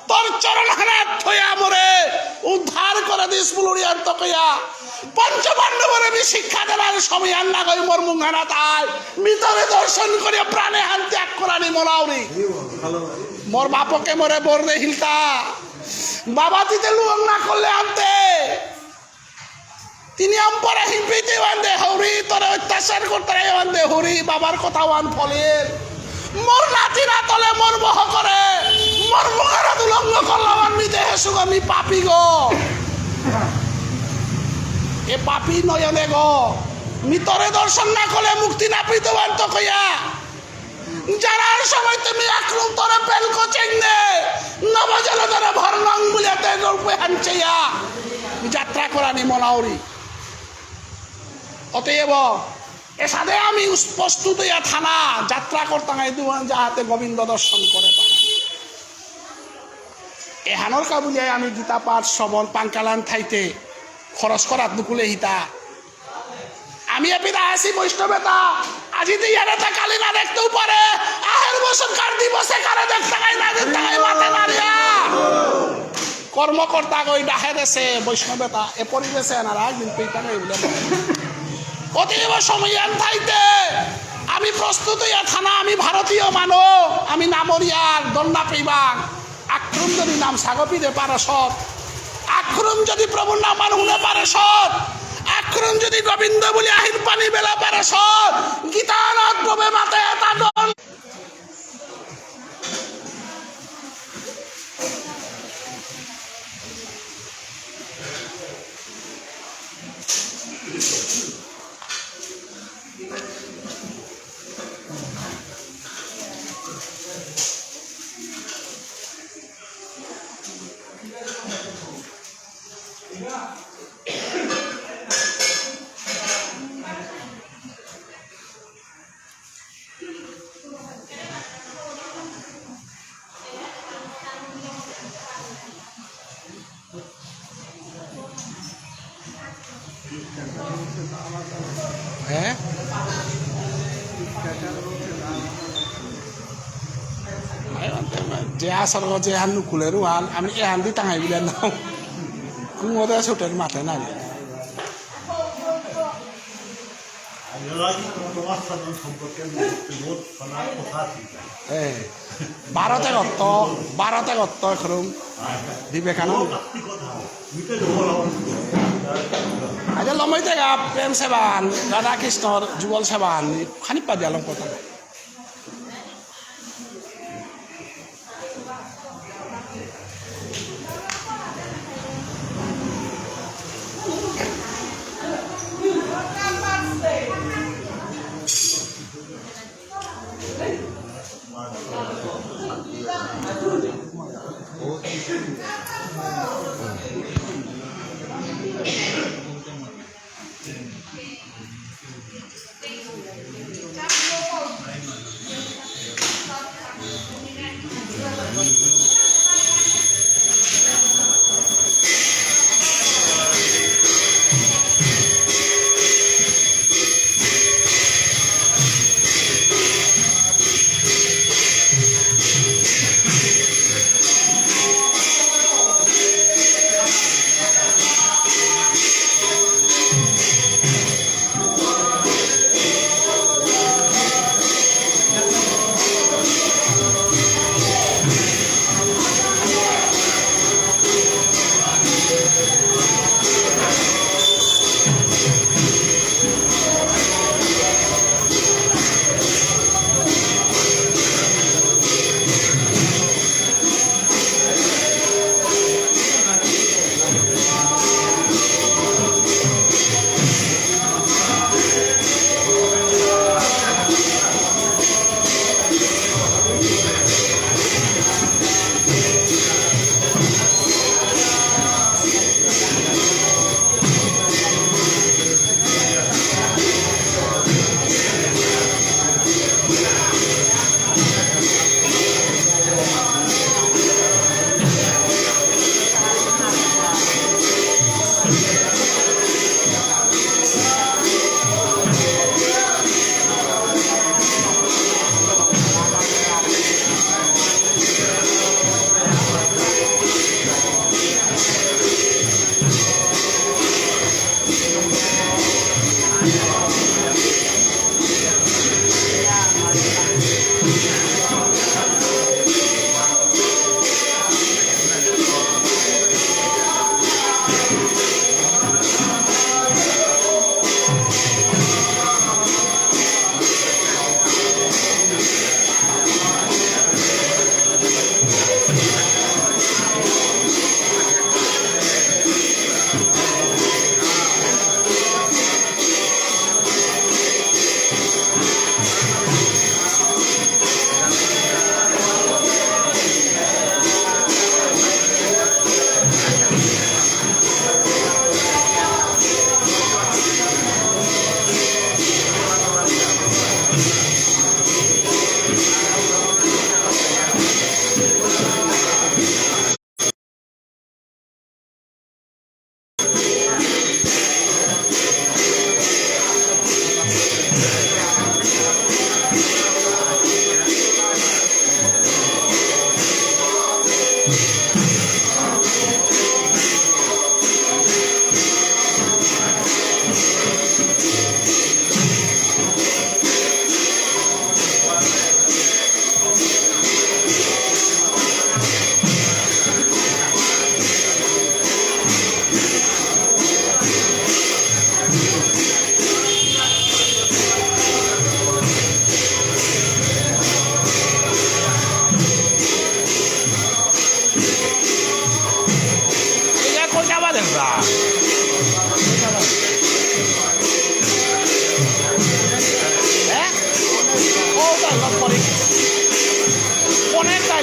তোর চরণ হানাত থইয়া মোরে উদ্ধার করে দিস বুলুরিয়ান তকইয়া। পঞ্চপাণ্ডবরে মি শিক্ষা দেনার সময় আর না গই মোর মুঙহানাত আয়। মি তোরে দর্শন করে প্রাণে হান ত্যাগ করানি মনাউরি। মোর বাপকে মোরে বর দেহিলতা। বাবা তিতে লুয়ং না করলে আনতে। তিনি আমপারা হিমপিতে ওয়ান দে হৌরি, তোরে অত্যাচার করতারা ওয়ান দে হৌরি, বাবার কথা ওয়ান ফলিল। মোর নাতি না তলে মোর বহ করে, মোর মুখের উলঙ্গ করলা ওয়ান মি দেহে সুগো মি পাপী গো। এ পাপী নয়নে গো, মি তোরে দর্শন না করলে মুক্তি না পিতে ওয়ান তকইয়া। যারার সময় তুমি আক্রম তরে পেলকো চেঙ্গে, নবজল ধরে ভরলং বুলিয়া তে রূপে হানচেয়া যাত্রা করানি মনাউরি। অতএব এসাদে আমি উস-, প্রস্তুত হইয়া থানা যাত্রা করতাম এই দুয়ান যাহাতে গোবিন্দ দর্শন করে পারা। এহানর কাবুলিয়ায় আমি গীতা পাঠ শ্রবণ পাঙ্কালান থাইতে খরচ করাত নুকুলে হিতা। আমি এপিদা আসি বৈষ্ণবেতা, আজি তো ইয়ারে তা কালি না দেখতেও পারে, আহের বছর কার দিবসে কারে দেখতে গাই না দেখতে গাই মাতে নারিয়া। কর্মকর্তা গই ডাহে দেশে বৈষ্ণবেতা, এ পরিবেশে এনারা একদিন পেইতা গাই বলে। অতএব সময় আন থাইতে আমি প্রস্তুত হইয়া থানা, আমি ভারতীয় মানব, আমি নামরিয়ার দল না পেইবাং। আক্রম যদি নাম সাগপি দে পারসত, আক্রম যদি প্রভুর নাম মানু হুনে পারসত, আক্রম যদি গোবিন্দ বলি আহির পানি বেলা পারসত, গীতানাথ প্রভে মাতে তা দল। হে? যে আসল যে হান নুকুলের ওয়ান, আমি এহান দি টাঙাই বিলে নাও। কুমোদে সুটের মাতে না। এ, ভারতে গত্ত, ভারতে গত্ত এখন বিবেকানন্দ। আচ্ছা, লমইতে গা প্রেম সেবান, রাধাকৃষ্ণর যুগল সেবান, খানি পাদিয়ালম কথা।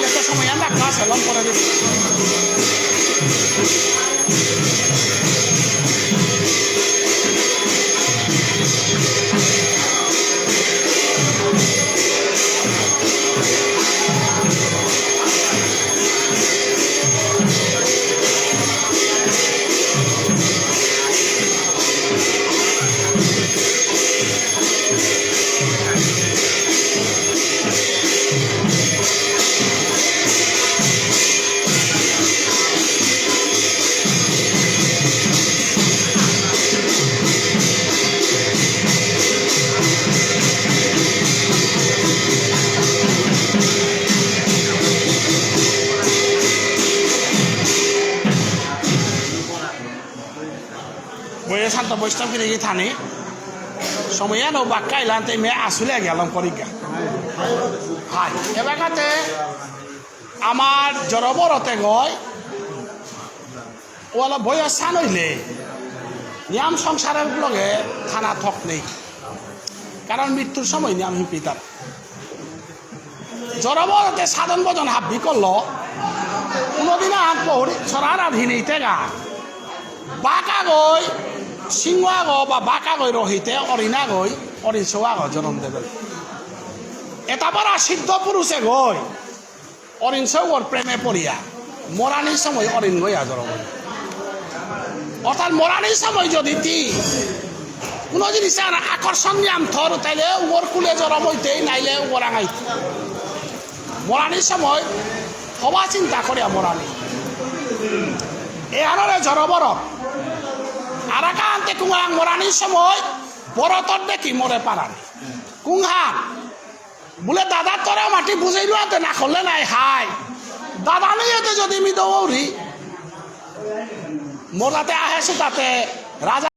একটা সময় আর রাখা আছে, লম করে দিচ্ছি। বইয়ে শান্ত বৈষ্ণব গিরি গিথানি, সময় আনো বাক্কা ইলান্তে মে আসলে গেলাম পরীক্ষা। হাই, এবার কাতে আমার জড়বরতে গয়, ওয়ালা বয়স সান হইলে নিয়াম সংসারের লগে থানা থক নেই, কারণ মৃত্যুর সময় নিয়াম হিপিতার। জড়বরতে সাধন ভজন হাব্বি করল, কোনোদিন আর পহরি ছড়ার আর হিনেইতে গা। বাঘ আগই, সিংহ আগ বা বাঘ আগই রহিতে অরিন আগই, অরিন সৌ আগ জন্ম দেবেন। এটা বড় সিদ্ধ পুরুষে গই, অরিন সৌগর প্রেমে পড়িয়া, মরানির সময় অরিন গইয়া জন্ম দেবেন। অর্থাৎ মরানির সময় যদি তি কোনো জিনিস আর আকর্ষণ নিয়াম থর, তাইলে উগর কুলে জরম হইতেই, নাইলে উগর আঙাই। মরানির সময় হবা চিন্তা করিয়া মরানি। এ আনরে জরবর। আরাকান্তে কুঙাং মরানির সময় বরতর দেখি মরে পারানি। কুংহান। বুলে দাদা তোরা মাটি বুঝাইলো আতে না করলে নাই হাই। দাদা নেই এতে যদি মি দৌড়ি। মোর তাতে আহেসু তাতে রাজা